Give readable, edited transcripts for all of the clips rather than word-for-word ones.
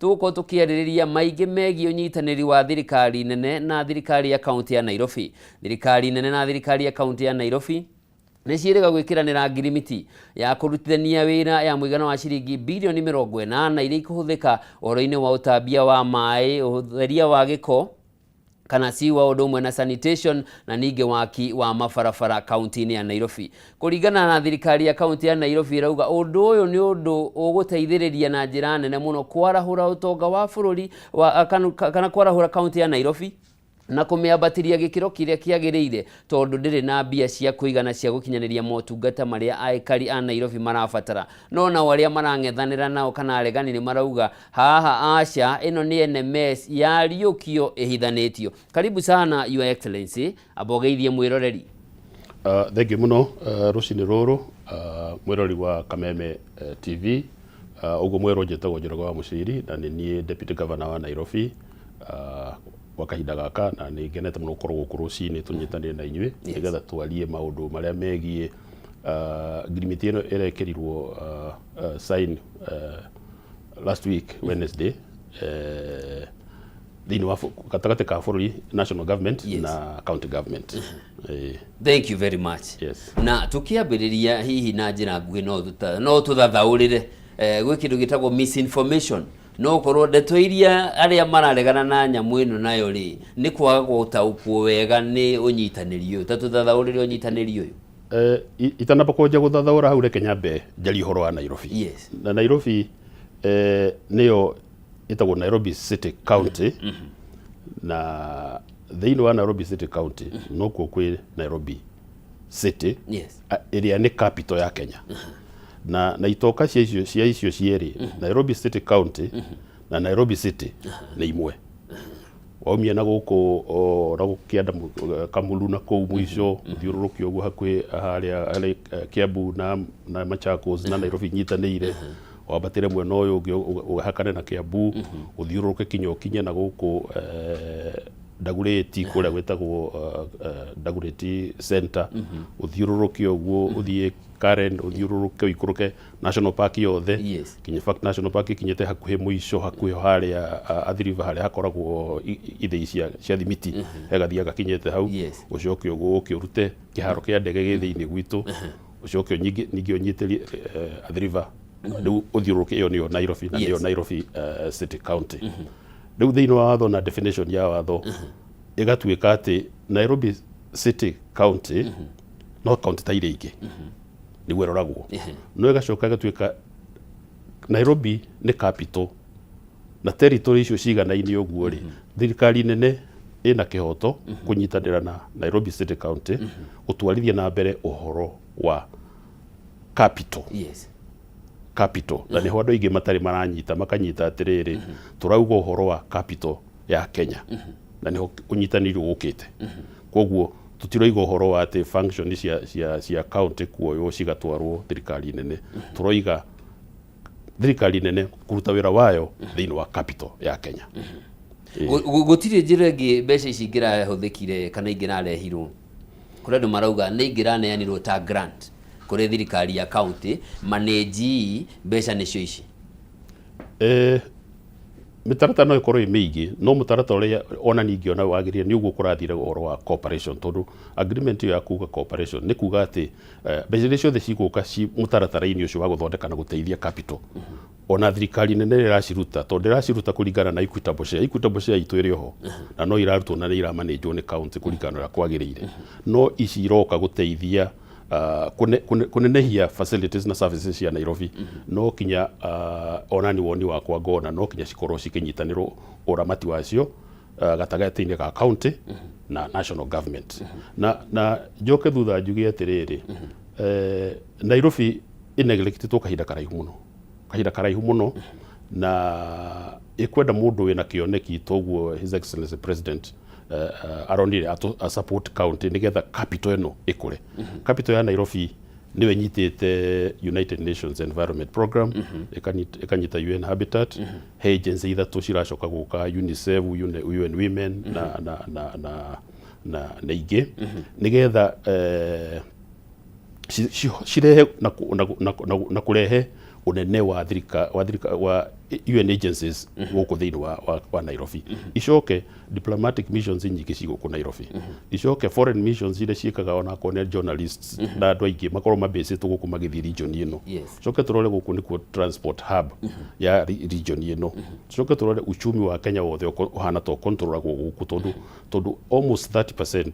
Tũgũkorwo tũkĩarĩrĩria maingĩ megiĩ ũnyitanĩri wa thirikari nene na thirikari ya kaunti ya Nairobi. Thirikari nene na thirikari ya kaunti ya Nairobi nĩ ciĩrĩga gwĩkĩranĩra ngirimiti ya kũrutithania wĩra ya mũigana wa ciringi birioni 80 iria ikũhũthĩka ũhoro-inĩ wa ũtambia wa maĩ, ũtheria wa gĩko kana ciwa ũndũ ũmwe na sanitation na ningĩ waki wa mabarabara kaunti-inĩ ya Nairobi. Kũringana na thirikari ya kaunti ya Nairobi ĩrauga ũndũ ũyũ nĩ ũndũ ũgũteithĩrĩria na njĩra nene mũno kwarahũra ũtonga wa bũrũri wa, kana kwarahũra kaunti ya Nairobi na kũmĩambatĩria gĩkĩro kĩrĩa kĩagĩrĩire tondũ ndĩrĩ na mbia cia kũigana cia gũkinyanĩria motungata marĩa aikari a Nairobi marabatara. No nao arĩa marang'ethanĩra nao kana aregani nĩ marauga haha aca, ĩno nĩ NMS yariũkio ĩhithanĩtio. Karibu sana, Your Excellency, amba ũgeithie mwĩroreri. Thengiũ mũno rũcinĩ rũrũ, mwĩroreri wa Kameme TV. Ũguo mwerwo, njĩtagwo Njoroge wa Mũciri na nĩ niĩ Deputy Governor wa Nairobi gwa kahinda gaka, na nĩ ngenete mũno gũkorwo gũkũ rũcinĩ tũnyitanĩre na inyuĩ nĩgetha twarie maũndũ marĩa megiĩ ngirimiti ĩno ĩrekĩrirwo sign last week Wednesday thĩinĩ wa gatagatĩ ka bũrũri, national government na county government. Thank you very much. Na tukiambĩrĩria hihi na njĩra nguhĩ, no tũthathaũrĩre gwĩ kĩndũ gĩtagwo misinformation, no ũkorwo ndeto iria arĩa mararegana na nyamũ ĩno nayo rĩ, nĩ kwaga gũtaũkwo wega nĩ ũnyitanĩri ũyũ. Ta tũthathaũrĩre ũnyitanĩri ũyũ. Itanamba kwanjia gũthathaũra hau, reke nyambe njarie ũhoro wa Nairobi. Na Nairobi nĩyo ĩtagwo Nairobi City County, na thĩinĩ wa Nairobi City County nokuo kwĩ Nairobi City ĩrĩa nĩ capital ya Kenya, na itoka cia icio cierĩ, Nairobi City County na Nairobi City, nĩ imwe. Waumia na gũkũ na gũkĩanda Kamulu na kũu mũico, ũthiũrũrũke ũguo hakuhĩ harĩa harĩ Kiambu na Machakos na Nairobi nyitanĩire, wambatĩre mwena ũyũ ũngĩ ũhakane na Kiambu, ũthiũrũrũke kinya ũkinye na gũkũ Dagoretti, kũrĩa gwĩtagwo Dagoretti Center, ũthiũrũrũke ũguo ũthiĩ Karen, ũthiũrũrũke ũikũrũke National Park yothe, kinya, in fact, National Park ikinyĩte hakuhĩ mũico, hakuhĩ harĩa Athi River, harĩa hakoragwo ithĩi cia thimiti, hegathiaga gakinyĩte hau. Ũcoke ũguo ũke ũrute kĩharo kĩa ndege gĩ thĩinĩ gwitũ, ũcoke ningĩ ũnyitĩrie Athi River, rĩu ũthiũrũrũke. Ĩyo nĩyo Nairobi na nĩyo Nairobi City County. Rĩu thĩinĩ wa watho na definition ya watho ĩgatuĩka atĩ Nairobi City County no county ta iria ingĩ nĩguo ĩroragwo, no ĩgacoka ĩgatuĩka Nairobi nĩ capital na territory icio ciganaine ũguo rĩ, thirikari nene ĩna kĩhoto kũnyitanĩra na Nairobi City County gũtwarithia na mbere ũhoro wa capital. Capital, na nĩho andũ aingĩ matarĩ maranyita, makanyita atĩrĩrĩ, tũrauga ũhoro wa capital ya Kenya na nĩho ũnyitanĩri ũkĩte. Koguo tũtiroiga ũhoro wa atĩ function cia county kuoywo cigatwarwo thirikari nene. Tũroiga thirikari nene kũruta wĩra wayo thĩinĩ wa capital ya Kenya. Gũtirĩ njĩra ĩngĩ mbeca ici ingĩrahũthĩkire kana ingĩrarehirwo? Kũrĩ andũ marauga nĩ ingĩraneanirwo ta grant kũrĩ thirikari ya county, manage mbeca nĩcio ici. Mĩtaratara no ĩkorwo ĩ mĩingĩ, no mũtaratara ũrĩa ona ningĩona wagĩrĩire nĩ ũguo kũrathire ũhoro wa cooperation, tondũ agreement ĩyo ya kuga cooperation nĩ kuga atĩ mbeca iria ciothe cigũka ci mũtaratara-inĩ ũcio wa gũthondeka na gũteithia capital, ona thirikari nene ĩrĩa ĩraciruta, tondũ ĩraciruta kũringana na equitable share. Equitable share itũ ĩrĩ oho na no irarutwo na nĩ iramanĩnjwo nĩ county kũringana na ũrĩa kwagĩrĩire, no ici iroka gũteithia kũnenehia facilities na services cia Nairobi. No kinya ona ni woni wakwa ngona no kinya cikorwo cikĩnyitanĩrwo ũramati wacio gatagatĩ-inĩ ga county na national government. Na njoke thutha njuge atĩrĩrĩ, Nairobi ĩneglectĩtwo kahinda karaihu mũno, kahinda karaihu mũno, na ĩkwenda mũndũ wĩna kĩoneki toguo His Excellency President aronire a support county nĩgetha capital ĩno ĩkũre. Capital ya Nairobi nĩyo ĩnyitĩte United Nations Environment Program, ĩkanyita UN Habitat, he agency ithatũ ciracoka gũka, UNICEF, UN Women na ingĩ, nĩgetha cirehe na kũrehe Ũnene wa thirika wa thirika wa UN agencies gũkũ thĩinĩ wa Nairobi, icoke diplomatic missions nyingĩ ci gũkũ Nairobi, icoke foreign missions iria ciĩkaga onakorwo nĩ journalists na andũ aingĩ makorwo mabĩcĩtwo gũkũ magĩthiĩ region ĩno. Coke tũrore gũkũ nĩkuo transport hub ya region ĩno. Coke tũrore uchumi wa Kenya wothe ũhana ta ũkontrolagwo gũkũ, tondũ almost 30%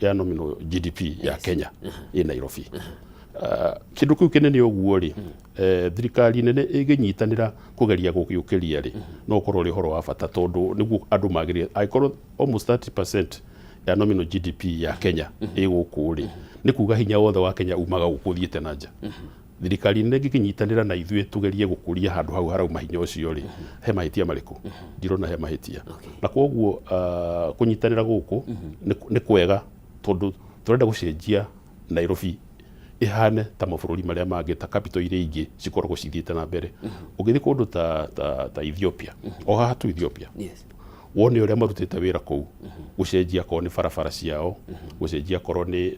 ya nominal GDP ya Kenya ĩ Nairobi. Kĩndũ kĩu kĩnene ũguo rĩ, thirikari nene ĩngĩnyitanĩra kũgeria gũgĩũkĩria rĩ, no ũkorwo ũrĩ ũhoro wa bata, tondũ nĩguo andũ magĩrĩire. Angĩkorwo almost 30% ya nominal GDP ya Kenya ĩ gũkũ rĩ, nĩ kuga hinya wothe wa Kenya umaga gũkũ ũthiĩte na nja. Thirikari nene ĩngĩkĩnyitanĩra na ithuĩ tũgerie gũkũria handũ hau harauma hinya ũcio rĩ, he mahĩtia marĩkũ? Ndirona he mahĩtia. Na koguo kũnyitanĩra gũkũ nĩ kwega, tondũ tũrenda gũcenjia Nairobi ĩhane ta mabũrũri marĩa mangĩ, ta capital iria ingĩ cikoragwo cithiĩte na mbere. Ũngĩthiĩ kũndũ ta Ethiopia, o haha tu Ethiopia, wone ũrĩa marutĩte wĩra kũu gũcenjia akorwo nĩ barabara ciao, gũcenjia akorwo nĩ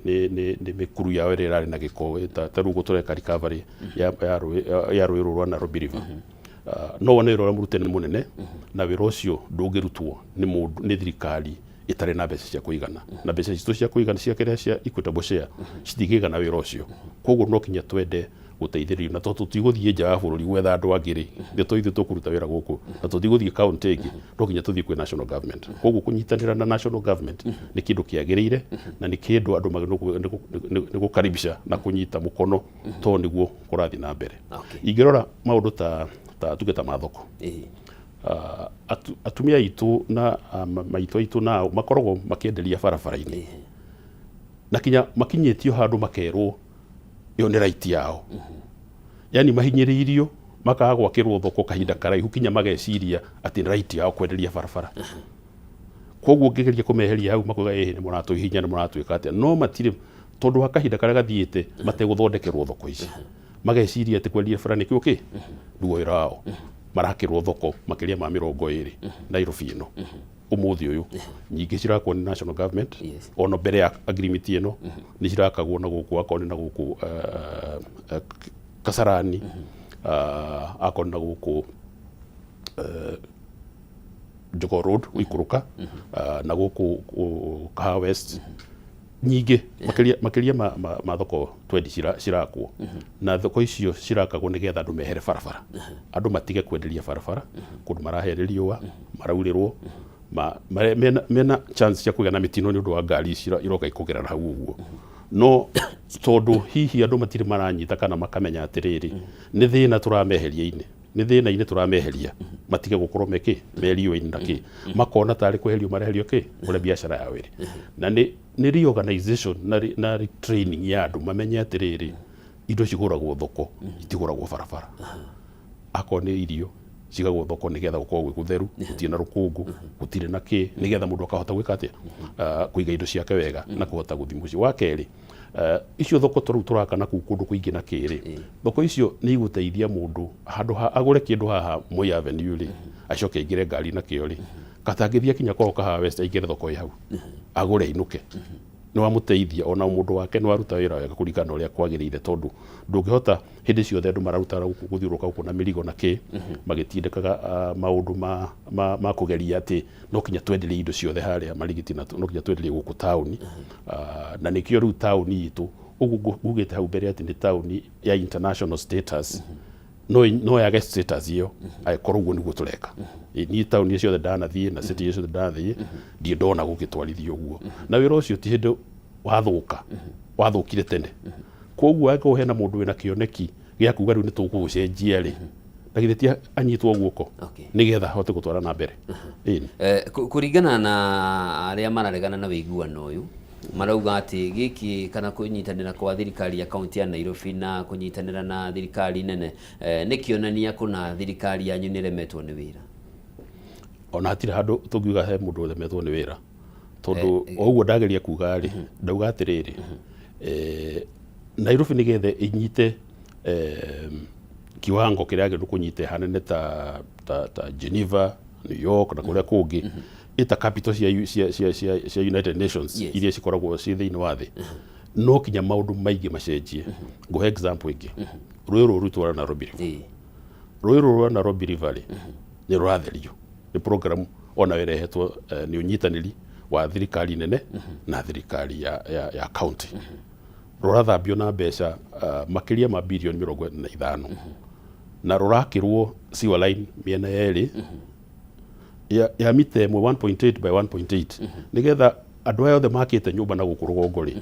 mĩkuru yao ĩrĩa ĩrarĩ na gĩko, ta rĩu ũguo tũreka recovery ya rũĩ rũrũ rwa Nairobi River. No wone wĩra ũrĩa mũrute nĩ mũnene, na wĩra ũcio ndũngĩrutwo nĩ mũndũ, nĩ thirikari ĩtarĩ na mbeca cia kũigana, na mbeca citũ cia kũigana cia kĩrĩa cia equitable share citingĩigana wĩra ũcio. Koguo no kinya twende gũteithĩrĩrio, na tondũ tũtigũthiĩ nja wa bũrũri gwetha andũ angĩ rĩ, nĩ to ithuĩ tũkũruta wĩra gũkũ, na tũtigũthiĩ kaunti ĩngĩ, no nginya tũthiĩ kwĩ national government. Koguo kũnyitanĩra na national government nĩ kĩndũ kĩagĩrĩire, na nĩ kĩndũ andũ magĩrĩirwo nĩ gũkaribisha na kũnyita mũkono, tondũ nĩguo kũrathiĩ na mbere. Ingĩrora maũndũ ta tuge ta mathoko, atumia aitũ na maitũ aitũ nao makoragwo makĩenderia barabara-inĩ, na kinya makinyĩtio handũ makerwo ĩyo nĩ right yao, yani mahinyĩrĩirio makaga gwakĩrwo thoko kahinda karaihu, kinya mageciria atĩ nĩ right yao kwenderia barabara. Koguo ũngĩgeria kũmeheria hau, makuga ĩhĩ nĩ mũratũhihinya, nĩ mũratwĩka atĩa. No matirĩ, tondũ wa kahinda karĩa gathiĩte mategũthondekerwo thoko ici, mageciria atĩ kwendia bara nĩkĩo kĩ nĩguo wĩra wao. Marakĩrwo thoko makĩria ma 20 Nairobi ĩno ũmũthĩ ũyũ, nyingĩ cirakwo nĩ national government. Ona mbere ya agreement ĩno nĩ cirakagwo na gũkũ, akorwo nĩ na gũkũ Kasarani, akorwo nĩ na gũkũ Jogoo Road gũikũrũka, na gũkũ Kahawa West, nyingĩ makĩria ma thoko 20 cirakwo. Na thoko icio cirakagwo nĩgetha andũ mehere barabara, andũ matige kwenderia barabara kũndũ marahere riũa, maraurĩrwo, mena chance cia kũgĩa na mĩtino nĩ ũndũ wa ngari ici iroka ikũgerera hau ũguo. No tondũ hihi andũ matirĩ maranyita kana makamenya atĩrĩrĩ, nĩ thĩna tũrameheria-inĩ, nĩ thĩna-inĩ tũrameheria, matige gũkorwo mekĩ me riũa-inĩ na kĩ, makona tarĩ kweherio mareherio kĩ ũrĩa biacara yao ĩrĩ. Na nĩ reorganization na retraining ya andũ mamenye atĩrĩrĩ, indo cigũragwo thoko, itigũragwo barabara. Akorwo nĩ irio cigagwo thoko nĩgetha gũkorwo gwĩ gũtheru, gũtirĩ na rũkũngũ, gũtirĩ na kĩ, nĩgetha mũndũ akahota gwĩka atĩa? Kũiga indo ciake wega na kũhota gũthiĩ mũciĩ. Wa kerĩ, icio thoko ta rĩu tũraka na kũu kũndũ kũingĩ na kĩrĩ, thoko icio nĩ igũteithia mũndũ handũ ha agũre kĩndũ haha Moi Avenue rĩ, acoke aingĩre ngari na kĩo rĩ, katangĩthiĩ akinya kwao Kahawa West, aingĩre thoko ĩ hau agũre ainũke. Nĩ wamũteithia, ona mũndũ wake nĩ waruta wĩra wega kũringana na ũrĩa kwagĩrĩire, tondũ ndũngĩhota hĩndĩ ciothe andũ mararuta gũkũ gũthiũrũrũka gũkũ na mĩrigo na kĩ, magĩtindĩkaga maũndũ ma kũgeria atĩ no kinya twenderie indo ciothe harĩa Marigiti na no kinya twenderie gũkũ taũni. Na nĩkĩo rĩu taũni itũ ũguo ngugĩte hau mbere atĩ nĩ taũni ya international status, no yage status ĩyo angĩkorwo ũguo nĩguo tũreka. Niĩ taũni ciothe ndanathiĩ na city ciothe ndanathiĩ, ndirĩ ndona gũgĩtwarithio ũguo, na wĩra ũcio ti hĩndĩ wathũka, wathũkire tene. Koguo angĩkorwo hena mũndũ wĩna kĩoneki gĩa kuga rĩu nĩ tũkũgũcenjia rĩ, na githĩ ti anyitwo guoko nĩgetha ahote gũtwara na mbere? Ĩni. Kũringana na arĩa mararegana na ũiguano ũyũ, marauga atĩ gĩkĩ kana kũnyitanĩra kwa thirikari ya kaunti ya Nairobi na kũnyitanĩra na thirikari nene nĩ kĩonania kũna thirikari yanyu nĩ ĩremetwo nĩ wĩra. Ona hatirĩ handũ tũngiuga he mũndũ ũremetwo nĩ wĩra, tondũ o ũguo ndageria kuga rĩ, ndauga atĩrĩrĩ, Nairobi nĩgetha ĩnyite kiwango kĩrĩa yagĩrĩirwo kũnyita hanene ta Geneva, New York na kũrĩa kũngĩ, ĩta capital cia United Nations iria cikoragwo ciĩ thĩinĩ wa thĩ. No kinya maũndũ maingĩ macenjie. Ngũhe example ĩngĩ, rũĩ rũrũ rwitũ rwa Nairobi River. Rũĩ rũrũ rwa Nairobi River rĩ, nĩ rũratherio nĩ program ona ĩrehetwo nĩ ũnyitanĩri wa thirikari nene na thirikari ya county. Rũrathambio na mbeca makĩria ma birioni 45 na rũrakĩrwo sewer line mĩena yerĩ ya mita ĩmwe, 1.8 by 1.8, nĩgetha andũ aya othe makĩte nyũmba na gũkũ rũgongo rĩ,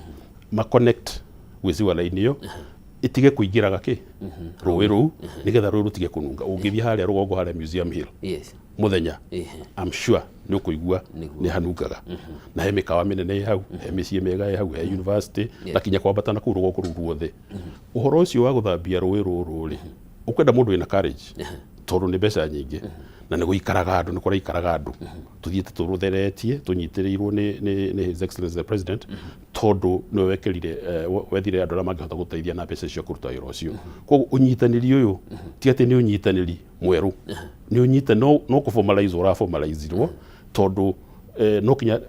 ma connect gwĩ sewer line ĩyo, ĩtige kũingĩraga kĩ rũĩ rũu, nĩgetha rũĩ rũtige kũnunga. Ũngĩthiĩ harĩa rũgongo, harĩa Museum Hill, mũthenya, I'm sure nĩ ũkũigua nĩ hanungaga. Na he mĩkawa mĩnene ĩ hau, he mĩciĩ mĩega ĩ hau, he university na kinya kwambata na kũu rũgongo rũu ruothe. Ũhoro ũcio wa gũthambia rũĩ rũrũ rĩ, ũkwenda mũndũ wĩna courage, tondũ nĩ mbeca nyingĩ na nĩ gũikaraga andũ, nĩ kũraikaraga andũ. Tũthiĩte tũrũtheretie tũnyitĩrĩirwo nĩ His Excellency the President, tondũ nĩwe wekĩrire wethire andũ arĩa mangĩhota gũteithia na mbeca cia kũruta wĩra ũcio. Koguo ũnyitanĩri ũyũ ti atĩ nĩ ũnyitanĩri mwerũ, nĩ ũnyita no kũ formalize ũraformalizirwo, tondũ no kinya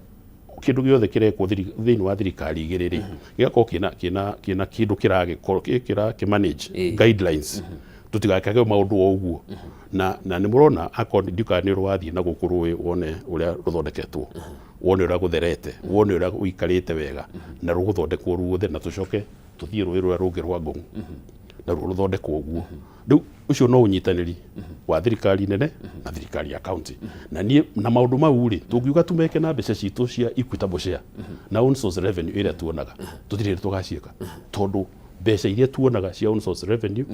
kĩndũ gĩothe kĩrekwo thĩinĩ wa thirikari igĩrĩ rĩ, gĩgakorwo kĩna kĩndũ kĩragĩkorwo kĩra manage guidelines, tũtigakage maũndũ o ũguo. Na nĩ mũrona, akorwo ndiũkaga nĩ ũrathiĩ na gũkũ rũĩ wone ũrĩa rũthondeketwo, wone ũrĩa gũtherete, wone ũrĩa ũikarĩte wega, na rũgũthondekwo ruothe, na tũcoke tũthiĩ rũĩ rũrĩa rũngĩ rwa Ngong, naruo rũthondekwo ũguo. Rĩu ũcio no ũnyitanĩri wa thirikari nene na thirikari ya county. Na niĩ na maũndũ mau rĩ, tũngiuga tumeke na mbeca citũ cia equitable share na own source revenue ĩrĩa tuonaga, tũtirĩ hĩndĩ tũgaciĩka, tondũ mbeca iria tuonaga cia own source revenue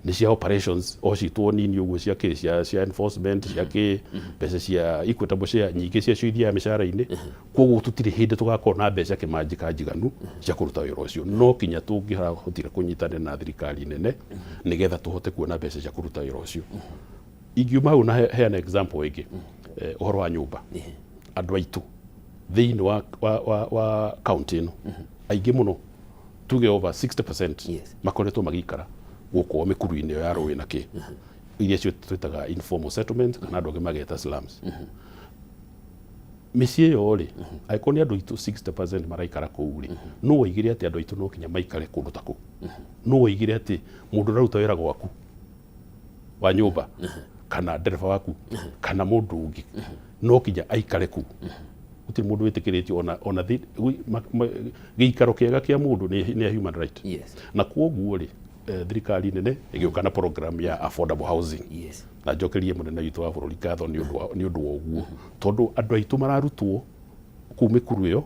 nĩ cia operations o citũ o nini ũguo, cia kĩ cia enforcement, cia kĩ mbeca cia equitable share nyingĩ ciacio ithiaga mĩcara-inĩ. Koguo tũtirĩ hĩndĩ tũgakorwo na mbeca kĩmanjĩka njiganu cia kũruta wĩra ũcio. No kinya tũngĩhotire kũnyitanĩra na thirikari nene nĩgetha tũhote kuona mbeca cia kũruta wĩra ũcio. Ingiuma hau na heana example ĩngĩ, ũhoro wa nyũmba. Andũ aitũ thĩinĩ wa county ĩno aingĩ mũno, tuge over 60%, makoretwo magĩikara gũkũ o mĩkuru-inĩ ĩyo ya rũĩ na kĩ iria cio twĩtaga informal settlement, kana andũ angĩ mageta slums. Mĩciĩ ĩyo rĩ, angĩkorwo nĩ andũ aitũ 60% maraikara kũu rĩ, no woigire atĩ andũ aitũ no kinya maikare kũndũ ta kũu? No woigire atĩ mũndũ ũraruta wĩra gwaku wa nyũmba, kana ndereba waku, kana mũndũ ũngĩ, no kinya aikare kũu? Gũtirĩ mũndũ wĩtĩkĩrĩtio ona gĩikaro kĩega kĩa mũndũ nĩ a human right. Na kwoguo rĩ, thirikari nene ĩgĩũka na program ya affordable housing. Na njokerie mũnene witũ wa bũrũri ngatho nĩ ũndũ wa ũguo, tondũ andũ aitũ mararutwo kũu mĩkuru ĩyo,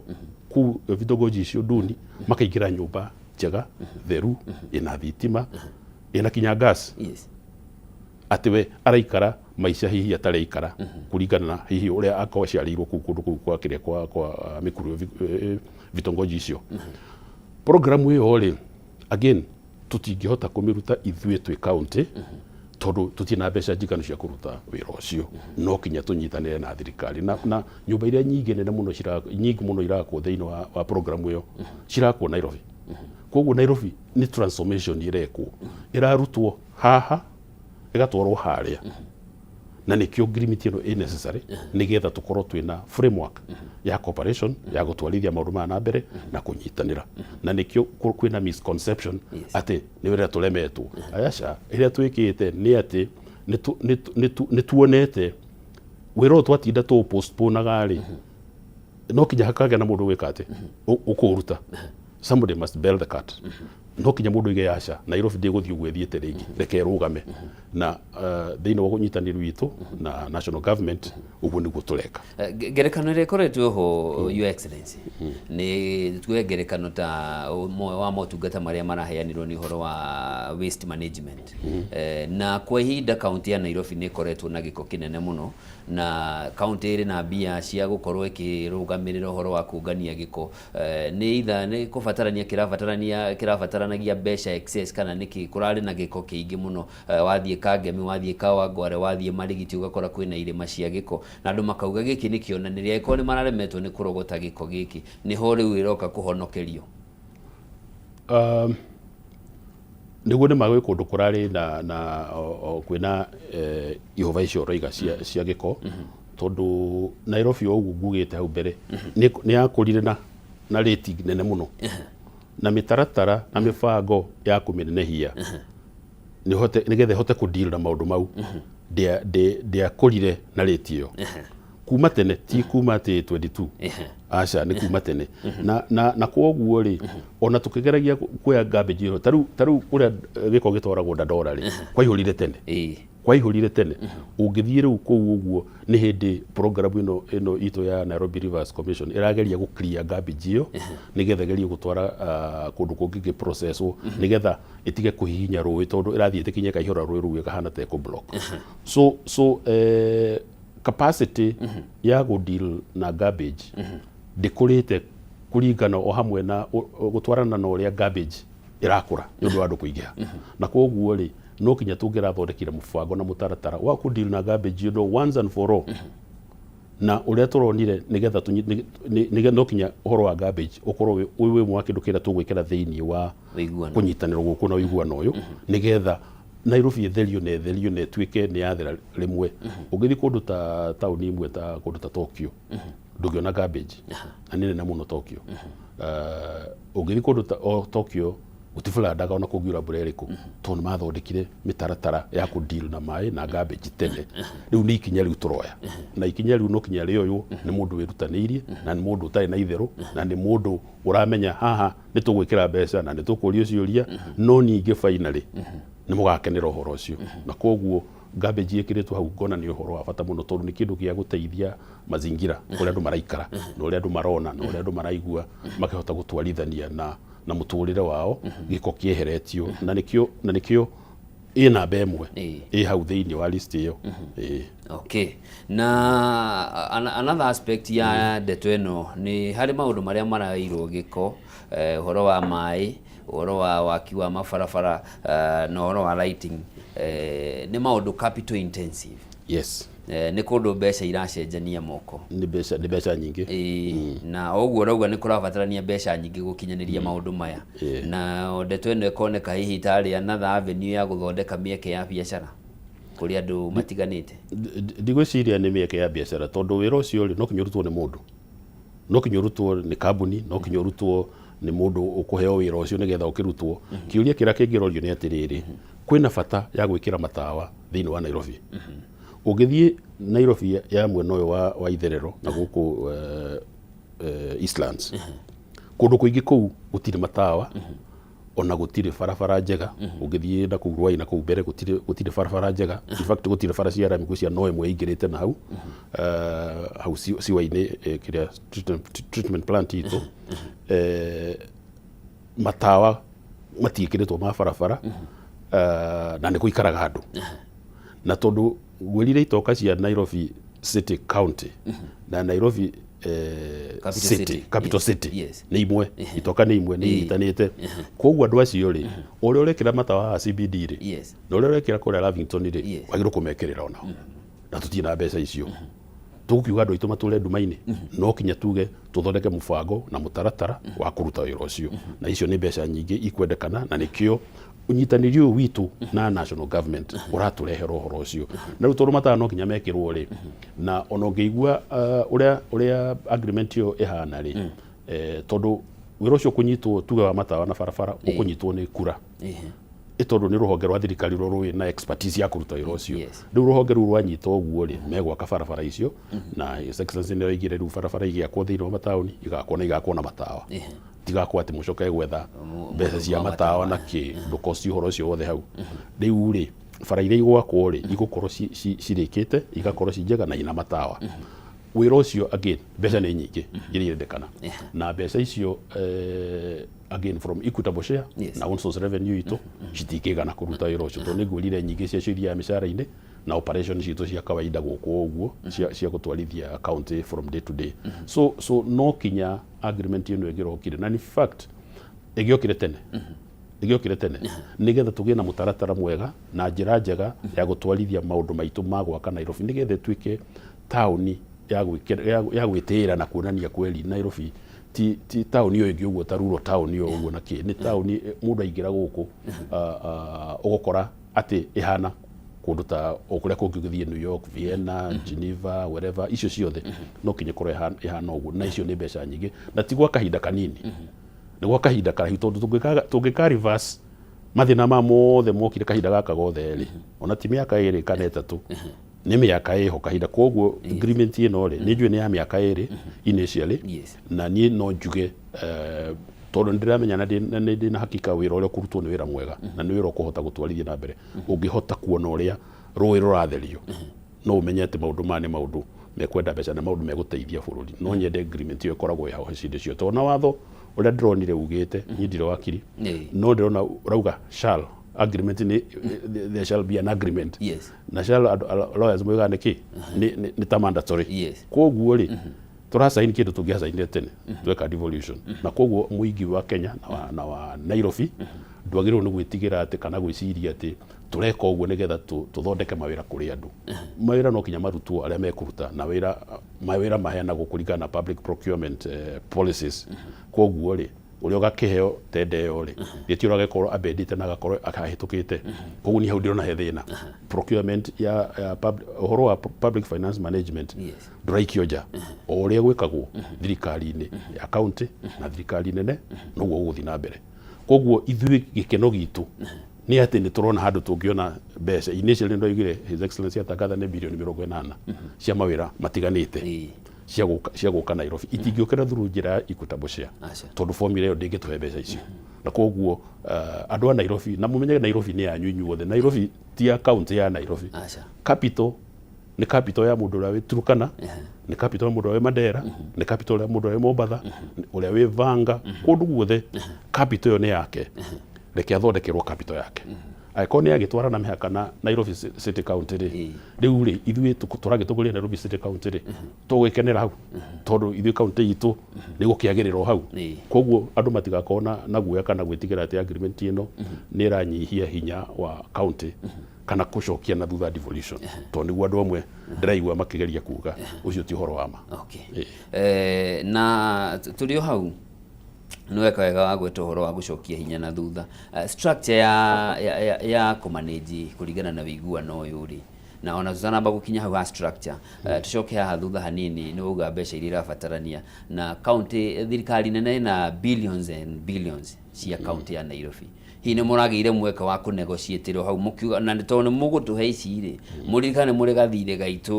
kũu vitongoji icio nduni, makaingĩra nyũmba njega, theru, ĩna thitima, ĩna kinya gas, atĩ we araikara maica hihi ataraikara kũringana na hihi ũrĩa akorwo aciarĩirwo kũu kũndũ kũu kwa kĩrĩa kwa mĩkuru ĩyo, vitongoji icio. Programu ĩyo rĩ, again, tũtingĩhota kũmĩruta ithuĩ twĩ county, tondũ tũtirĩ na mbeca njiganu cia kũruta wĩra ũcio. No kinya tũnyitanĩre na thirikari. Na nyũmba iria nyingĩ nene mũno nyingĩ mũno irakwo thĩinĩ wa programu ĩyo cirakwo Nairobi. Koguo Nairobi nĩ transformation ĩrekwo, ĩrarutwo haha ĩgatwarwo harĩa, na nĩkĩo ngirimiti ĩno ĩ necessary, nĩgetha tũkorwo twĩna framework ya cooperation ya gũtwarithia maũndũ maya na mbere na kũnyitanĩra. Na nĩkĩo kwĩna misconception atĩ nĩ ũrĩa tũremetwo. Aca, ĩrĩa twĩkĩte nĩ atĩ nĩ tuonete wĩra ũyũ twatinda tũ postponaga rĩ, no kinya hakagĩa na mũndũ gwĩka atĩ ũkũũruta. Somebody must bell the cat. No kinya mũndũ oige, aca, Nairobi ndĩgũthiĩ ũguo ĩthiĩte rĩngĩ, reke ĩrũgame. Na thĩinĩ wa ũnyitanĩri witũ na national government, ũguo nĩguo tũreka. Ngerekano ĩrĩa ĩkoretwo ho, Your Excellency, nĩ tuoe ngerekano ta ũmwe wa motungata marĩa maraheanirwo nĩ ũhoro wa waste management. Na kwa ihinda kaunti ya Nairobi nĩ ĩkoretwo na gĩko kĩnene mũno, na kaunti ĩrĩ na mbia cia gũkorwo ĩkĩrũgamĩrĩra ũhoro wa kũngania gĩko. Nĩ itha nĩ kũbatarania kĩrabataranagia mbeca excess, kana nĩkĩ kũrarĩ na gĩko kĩingĩ mũno? Wathiĩ Kangemi, wathiĩ Kawangware, wathiĩ Marigiti, ũgakora kwĩna irĩma cia gĩko, na andũ makauga gĩkĩ nĩ kĩonanĩria angĩkorwo nĩ mararemetwo nĩ kũrogota gĩko gĩkĩ, nĩho rĩu ĩroka kũhonokerio. Nĩguo nĩ ma gwĩ kũndũ kũrarĩ na o kwĩna ihũba icio ũroiga cia gĩko, tondũ Nairobi o ũguo ngugĩte hau mbere nĩ yakũrire na rate nene mũno. Na mĩtaratara na mĩbango ya kũmĩnenehia nĩgetha ĩhote kũ deal na maũndũ mau ndĩakũrire na rate ĩyo kuma tene, ti kuma atĩ 22, aca, nĩ kuma tene. Na kwoguo rĩ, ona tũkĩgeragia kuoya garbage ĩyo, tarĩu kũrĩa gĩko gĩtwaragwo Dandora rĩ, kwaihũrire tene. Kwaihũrire tene. Ũngĩthiĩ rĩu kũu ũguo, nĩ hĩndĩ program ĩno itũ ya Nairobi Rivers Commission ĩrageria gũ clear garbage ĩyo, nĩgetha ĩgerie gũtwara kũndũ kũngĩ ĩngĩ processwo, nĩgetha ĩtige kũhihinya rũĩ, tondũ ĩrathiĩ ĩtĩkinya ĩkaihũra rũĩ rũu ĩkahana ta ĩkũ block. So capacity ya gũ deal na garbage ndĩkũrĩte kũringana o hamwe na gũtwarana na ũrĩa garbage ĩrakũra nĩ ũndũ wa andũ kũingĩha. Na koguo rĩ, no kinya tũngĩrathondekire mũbango na mũtaratara wa kũ deal na garbage ĩno once and for all. Na ũrĩa tũronire, nĩgetha no kinya ũhoro wa garbage ũkorwo wĩ ũmwe wa kĩndũ kĩrĩa tũgwĩkĩra thĩinĩ wa ũiguano, kũnyitanĩrwo gũkũ na ũiguano ũyũ, nĩgetha Nairobi ĩtherio na ĩtherio na ĩtuĩke nĩ yathera rĩmwe. Ũngĩthiĩ kũndũ ta taũni imwe, ta kũndũ ta Tokyo, ndũngĩona garbage, na nĩ nene mũno Tokyo. Ũngĩthiĩ kũndũ ta o Tokyo, gũtiburandaga ona kũngiura mbura ĩrĩkũ, tondũ nĩ mathondekire mĩtaratara ya kũ deal na maĩ na garbage tene. Rĩu nĩ ikinya rĩu tũroya, na ikinya rĩu no kinya rĩoywo nĩ mũndũ wĩrutanĩirie, na nĩ mũndũ ũtarĩ na itherũ, na nĩ mũndũ ũramenya haha nĩ tũgwĩkĩra mbeca na nĩ tũkũrio ciũria, no ningĩ finally nĩ mũgakenera ũhoro ũcio. Na koguo garbage ĩkĩrĩtwo hau, ngona nĩ ũhoro wa bata mũno, tondũ nĩ kĩndũ gĩa gũteithia mazingira, kũrĩa andũ maraikara na ũrĩa andũ marona na ũrĩa andũ maraigua, makĩhota gũtwarithania na mũtũrĩre wao gĩko kĩeheretio. Na nĩkĩo ĩ namba ĩmwe ĩ hau thĩinĩ wa list ĩyo, ĩĩ. Okay, na another aspect ya ndeto ĩno nĩ harĩ maũndũ marĩa marairwo gĩko, ũhoro wa maĩ, ũhoro wa waki wa mabarabara, na ũhoro wa lighting, nĩ maũndũ capital intensive. Nĩ kũndũ mbeca iracenjania moko. Nĩ mbeca nyingĩ. Ĩĩ, na ũguo ũrauga nĩ kũrabatarania mbeca nyingĩ gũkinyanĩria maũndũ maya. Na ndeto ĩno ĩkoneka hihi tarĩ another avenue ya gũthondeka mĩeke ya biacara kũrĩ andũ matiganĩte. Ndigwĩciria nĩ mĩeke ya biacara, tondũ wĩra ũcio rĩ, no kinya ũrutwo nĩ mũndũ, no kinya ũrutwo nĩ kambuni, no kinya ũrutwo nĩ mũndũ ũkũheo wĩra ũcio nĩgetha ũkĩrutwo. Kĩũria kĩrĩa kĩngĩrorio nĩ atĩrĩrĩ, kwĩna bata ya gwĩkĩra matawa thĩinĩ wa Nairobi? Ũngĩthiĩ Nairobi ya mwena ũyũ wa itherero na gũkũ Eastlands, kũndũ kũingĩ kũu gũtirĩ matawa, ona gũtirĩ barabara njega. Ũngĩthiĩ na kũu Rwai na kũu mbere, gũtirĩ barabara njega. In fact, gũtirĩ bara cia rami, gwĩcia no ĩmwe ĩingĩrĩte na hau hau ciwa-inĩ, kĩrĩa treatment plant itũ. Matawa matiĩkĩrĩtwo ma barabara, na nĩ gũikaraga andũ. Na tondũ ngwĩrire itoka cia Nairobi City County na Nairobi Capital City, City. Capital City nĩ imwe, itoka nĩ imwe, nĩ inyitanĩte. Koguo andũ acio rĩ, ũrĩa ũrekĩra matawa haha CBD rĩ, na ũrĩa ũrekĩra kũrĩa Lavington rĩ, wagĩrĩirwo kũmekĩrĩra onao, na tũtirĩ na mbeca icio. Tũgũkiuga andũ aitũ matũre nduma-inĩ? No kinya tuge tũthondeke mũbango na mũtaratara wa kũruta wĩra ũcio, na icio nĩ mbeca nyingĩ ikwendekana. Na nĩkĩo ũnyitanĩri ũyũ witũ na national government ũratũrehera ũhoro ũcio. Na rĩu tondũ matawa no nginya mekĩrwo rĩ, na ona ũngĩigua ũrĩa agreement ĩyo ĩhana rĩ, tondũ wĩra ũcio ũkũnyitwo, tuge wa matawa na barabara, ũkũnyitwo nĩ kura, tondũ nĩ rũhonge rwa thirikari rũrũ rwĩ na expertise ya kũruta wĩra ũcio. Rĩu rũhonge rũu rwanyita ũguo rĩ, megwaka barabara icio, na His Excellency nĩ oigire rĩu barabara igĩakwo thĩinĩ wa mataũni igakwo na igakwo na matawa, tigakwo atĩ mũcoke gwetha mbeca cia wa matawa na kĩ ndũkoci ũhoro ũcio wothe hau. Rĩu rĩ, bara iria igwakwo rĩ, igũkorwo cirĩkĩte, igakorwo ci njega na ina matawa. Wĩra ũcio again, mbeca nĩ nyingĩ iria irendekana, na mbeca icio again from equitable share na own source revenue itũ citingĩigana kũruta wĩra ũcio, tondũ nĩ ngwĩrire nyingĩ ciacio ithiaga mĩcara-inĩ na operation citũ cia kawaida gũkũ ũguo cia gũtwarithia county from day to day. So no kinya agreement ĩno ĩngĩrokire, na in fact ĩgĩokire tene, ĩgĩokire tene, nĩgetha tũgĩe na mũtaratara mwega na njĩra njega ya gũtwarithia maũndũ maitũ ma gwaka Nairobi, nĩgetha ĩtuĩke taũni ya gwĩtĩĩra na kuonania kweli Nairobi ti taũni ĩyo ĩngĩ ũguo, ta rural town ĩyo ũguo na kĩ. Nĩ taũni mũndũ aingĩra gũkũ ũgũkora atĩ ĩhana kũndũ ta o kũrĩa kũngĩ ũgĩthiĩ, New York, Vienna, Geneva, wherever, icio ciothe no kinya ĩkorwo ĩhana ũguo. Na icio nĩ mbeca nyingĩ, na ti gwa kahinda kanini. Nĩ gwa kahinda karaihu, tondũ tũngĩka reverse mathĩna ma mothe mokire kahinda gaka gothe rĩ, ona ti mĩaka 2 kana 3, nĩ mĩaka ĩho kahinda. Koguo agreement ĩno rĩ, nĩ njũĩ nĩ ya mĩaka 2 initially. Na niĩ no njuge, tondũ nĩ ndĩramenya na nĩ ndĩ na hakika wĩra ũrĩa ũkũrutwo nĩ wĩra mwega na nĩ wĩra ũkũhota gũtwarithia na mbere. Ũngĩhota kuona ũrĩa rũĩ rũratherio, no ũmenye atĩ maũndũ maya nĩ maũndũ mekwenda mbeca na maũndũ megũteithia bũrũri. No nyende agreement ĩyo ĩkoragwo ĩho hĩndĩ ciothe, tondũ na watho ũrĩa ndĩronire ugĩte, niĩ ndirĩ wakiri, no ndĩrona ũrauga shall agreement nĩ there shall be an agreement. Na shall, lawyers moigaga nĩ kĩ nĩ ta mandatory. Koguo rĩ, tũracaini kĩndũ tũngĩacainire tene tweka devolution, na koguo mũingĩ wa Kenya na wa Nairobi ndwagĩrĩirwo nĩ gwĩtigĩra atĩ kana gwĩciria atĩ tũreka ũguo nĩgetha tũthondeke mawĩra kũrĩ andũ. Mawĩra no kinya marutwo arĩa mekũruta na wĩra, mawĩra maheanagwo kũringana na public procurement policies. Koguo rĩ, ũrĩa ũgakĩheo tenda ĩyo rĩ, gĩtĩ ũrĩa agĩkorwo ambendete na agakorwo akahĩtũkĩte. Koguo niĩ hau ndĩrona he thĩna. Procurement ya ũhoro wa public finance management ndũraikio nja. O ũrĩa gwĩkagwo thirikari-inĩ ya county na thirikari nene, noguo gũgũthiĩ na mbere. Koguo ithuĩ gĩkeno gitũ nĩ atĩ nĩ tũrona handũ tũngĩona mbeca. Initially ndoigire His Excellency atangatha nĩ birioni 80 cia mawĩra matiganĩte cia gũka Nairobi, itingĩũkĩra through njĩra ya equitable share, tondũ formula ĩyo ndĩngĩtũhe mbeca icio. Na koguo andũ a Nairobi, na mũmenye Nairobi nĩ yanyu inyuothe. Nairobi ti ya county ya Nairobi. Capital nĩ capital ya mũndũ ũrĩa wĩ Turkana, nĩ capital ya mũndũ ũrĩa wĩ Mandera, nĩ capital ya mũndũ ũrĩa wĩ Mombatha, ũrĩa wĩ Vanga, kũndũ guothe capital ĩyo nĩ yake. Reke athondekerwo capital yake. Angĩkorwo nĩ agĩtwara na mĩhaka na Nairobi City County rĩ, rĩu rĩ, ithuĩ tũragĩtongoria Nairobi City County rĩ, tũgũgĩkenera hau, tondũ ithuĩ county itũ nĩ gũkĩagĩrĩra hau. Koguo andũ matigakorwo na guoya kana gwĩtigĩra atĩ agreement ĩno nĩ ĩranyihia hinya wa county kana gũcokia na thutha devolution, tondũ nĩguo andũ amwe ndĩraigua makĩgeria kuga. Ũcio ti ũhoro wa ma. Na tũrĩ o hau, nĩ weka wega wa gweta ũhoro wa gũcokia hinya na thutha. Structure ya kũmanage kũringana na ũiguano ũyũ rĩ, na ona tũtanamba gũkinya hau ha structure, tũcoke haha thutha hanini. Nĩ wauga mbeca iria irabatarania na county, thirikari nene ĩna billions and billions cia county ya Nairobi. Hihi nĩ mũragĩire mweke wa kũnegotiatĩrwo hau mũkiuga na nĩ tondũ nĩ mũgũtũhe ici rĩ, mũririkane mũrĩ gathirĩ gaitũ,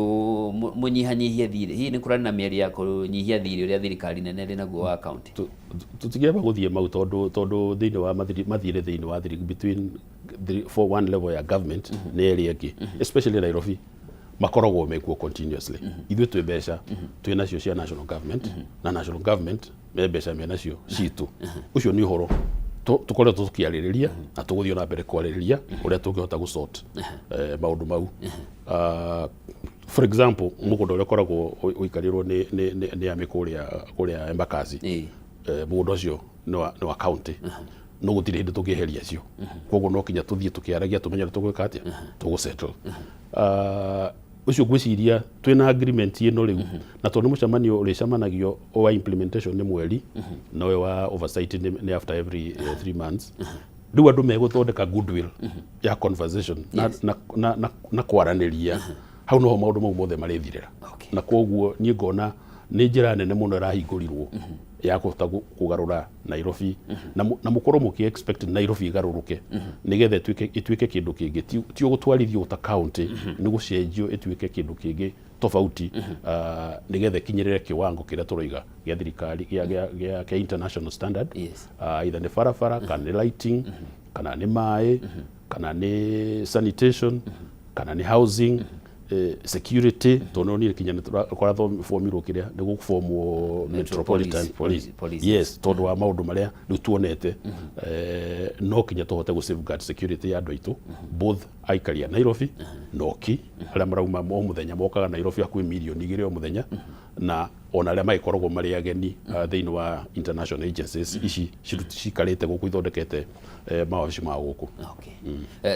mũnyihanyihie thirĩ? Hihi nĩ kũrarĩ na mĩario ya kũnyihia thirĩ ũrĩa thirikari nene ĩrĩ naguo wa county? Tũtingĩamba gũthiĩ mau, tondũ thĩinĩ wa mathirĩ thĩinĩ wa thiri between for one level ya government nĩ ĩrĩa ĩngĩ, especially Nairobi, makoragwo mekuo continuously. Ithuĩ twĩ mbeca twĩ nacio cia national government, na national government me mbeca me nacio citũ. Ũcio nĩ ũhoro tũkoretwo tũkĩarĩrĩria na tũgũthiĩ na mbere kwarĩrĩria ũrĩa tũngĩhota gũsort maũndũ mau. For example, mũgũnda ũrĩa ũkoragwo ũikarĩrwo nĩ army kũrĩa Embakasi, mũgũnda ũcio nĩ wa county, no gũtirĩ hĩndĩ tũngĩeheria acio. Koguo no kinya tũthiĩ tũkĩaragia tũmenye ũrĩa tũgwĩka atĩa tũgũsettle. Ũcio ngwĩciria twĩna agreement ĩno rĩu, na tondũ nĩ mũcemanio ũrĩcemanagio wa implementation nĩ mweri, na ũyũ wa oversight nĩ after every 3 months, rĩu andũ megũthondeka goodwill ya conversation na kwaranĩria hau noho maũndũ mau mothe marĩthirĩra. Na koguo niĩ ngona nĩ njĩra nene mũno ĩrahingũrirwo ya kũhota kũgarũra Nairobi, na mũkorwo mũkĩ expect Nairobi ĩgarũrũke nĩgetha ĩtuĩke kĩndũ kĩngĩ. Ti ũgũtwarithio ta county, nĩ gũcenjio ĩtuĩke kĩndũ kĩngĩ tofauti, nĩgetha ĩkinyĩrĩre kiwango kĩrĩa tũroiga gĩa thirikari gĩa international standard. Either nĩ barabara, kana nĩ lighting, kana nĩ maĩ, kana nĩ sanitation, kana nĩ housing, security, tondũ nĩ kinya nĩ kũrathomirwo kĩrĩa nĩ gũbomwo metropolitan police. Police. Yes, tondũ wa maũndũ marĩa rĩu tuonete, no kinya tũhote gũ safeguard security ya andũ aitũ, both aikari a Nairobi na oki arĩa marauma o mũthenya mokaga Nairobi hakuhĩ 2 mirioni o mũthenya, na ona arĩa magĩkoragwo marĩ ageni thĩinĩ wa international agencies ici cikarĩte gũkũ ithondekete mawabici mao gũkũ. Okay.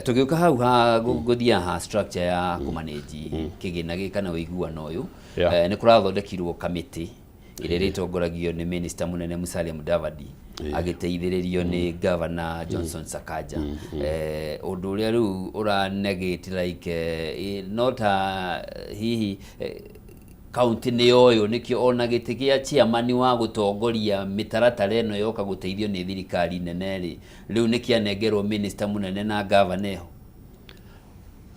Tũgĩũka hau ha gũthiĩ ha structure ya kũmanage kĩgĩna gĩkĩ kana ũiguano ũyũ, nĩ kũrathondekirwo kamĩtĩ ĩrĩa ĩrĩtongoragio nĩ minister mũnene Musalia Mudavadi agĩteithĩrĩrio nĩ Governor Johnson Sakaja. Ũndũ ũrĩa rĩu ũranegate like no ta hihi Kaunti nĩ yoywo, nĩkĩo ona gĩtĩ gĩa chairman wa gũtongoria mĩtaratara ĩno yoka gũteithio nĩ thirikari nene rĩ, rĩu nĩ kĩanengerwo minister mũnene na gavana eho.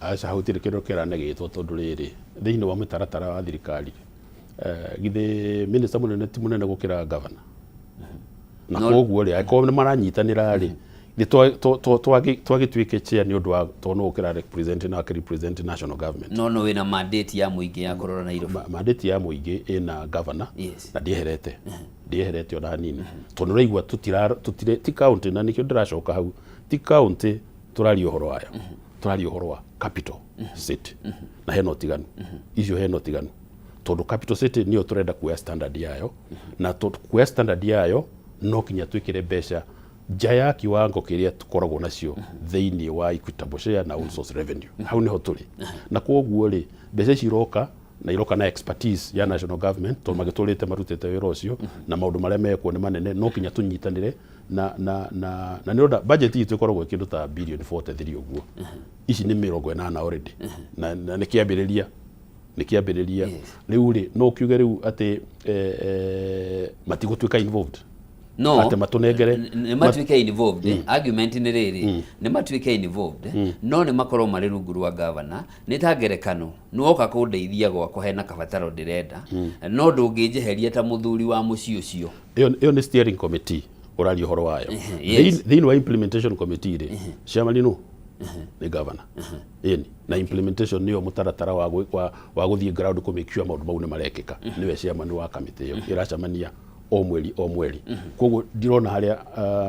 Aca, hau gũtirĩ kĩndũ kĩranegĩtwo, tondũ rĩrĩ, thĩinĩ wa mũtaratara wa thirikari, githĩ minister mũnene ti mũnene gũkĩra governor? Na koguo rĩ, angĩkorwo nĩ maranyitanĩra rĩ, nĩ twagĩtuĩke chair nĩ ũndũ wa tondũ nũ ũkĩra represent na akĩ represent national government. No wĩna mandate ya mũingĩ ya kũrora Nairobi. Mandate ya mũingĩ ĩna governor. Na ndieherete ona hanini, tondũ ũraigua tũtire ti county, na nĩkĩo ndĩracoka hau, ti county tũraria ũhoro wayo, tũraria ũhoro wa capital city, na hena ũtiganu icio, hena ũtiganu, tondũ capital city nĩyo tũrenda kuoya standard yayo, na kuoya standard yayo no kinya twĩkĩre mbeca nja ya kiwango kĩrĩa tũkoragwo nacio thĩinĩ wa equitable share na own source revenue. Hau nĩho tũrĩ, na kwoguo rĩ, mbeca ici iroka na iroka na expertise ya national government, tondũ magĩtũrĩte marutĩte wĩra ũcio, na maũndũ marĩa mekwo nĩ manene, no kinya tũnyitanĩre na nĩ ũrona budget itũ ĩkoragwo kĩndũ ta billion 43 ũguo, ici nĩ 80 already, na nĩ kĩambĩrĩria, nĩ kĩambĩrĩria. Rĩu rĩ, no kiuge rĩu atĩ matigũtuĩka involved? No. Atĩ matũnengere. Nĩ matuĩke involved. Argument nĩ rĩrĩ, nĩ matuĩke involved, no nĩ makorwo marĩ rungu rwa governor. Nĩ ta ngerekano, nĩ woka kũndeithia gwakwa, hena kabataro ndĩrenda, no ndũngĩnjeheria ta mũthuri wa mũciĩ ũcio. Ĩyo nĩ steering committee ũraria ũhoro wayo. Thĩinĩ wa implementation committee rĩ, chairman nũ? Nĩ governor. Ĩni, na implementation nĩyo mũtaratara wa gũthiĩ ground kũ make sure maũndũ mau nĩ marekĩka, nĩwe chairman wa kamĩtĩ ĩyo ĩracemania o mweri o mweri. Koguo ndirona harĩa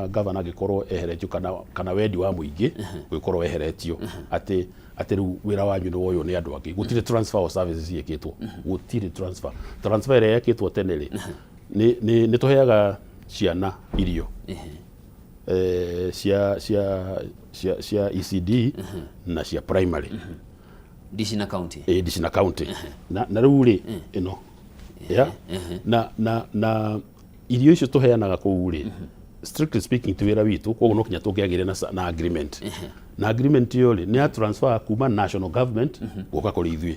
governor angĩkorwo eheretio kana wendi wa mũingĩ gũgĩkorwo weheretio atĩ rĩu wĩra wanyu nĩ woywo nĩ andũ angĩ. Gũtirĩ transfer of services ciĩkĩtwo, gũtirĩ transfer. Transfer ĩrĩa yekĩtwo tene rĩ, nĩ tũheaga ciana irio cia ECD na cia primary. Dishi na county. Dishi na county, na rĩu rĩ, ĩno ya na irio icio tũheanaga kũu rĩ, strictly speaking ti wĩra witũ, koguo no kinya tũngĩagĩire na agreement, na agreement ĩyo rĩ, nĩ ya transfer kuma national government gũka kũrĩ ithuĩ,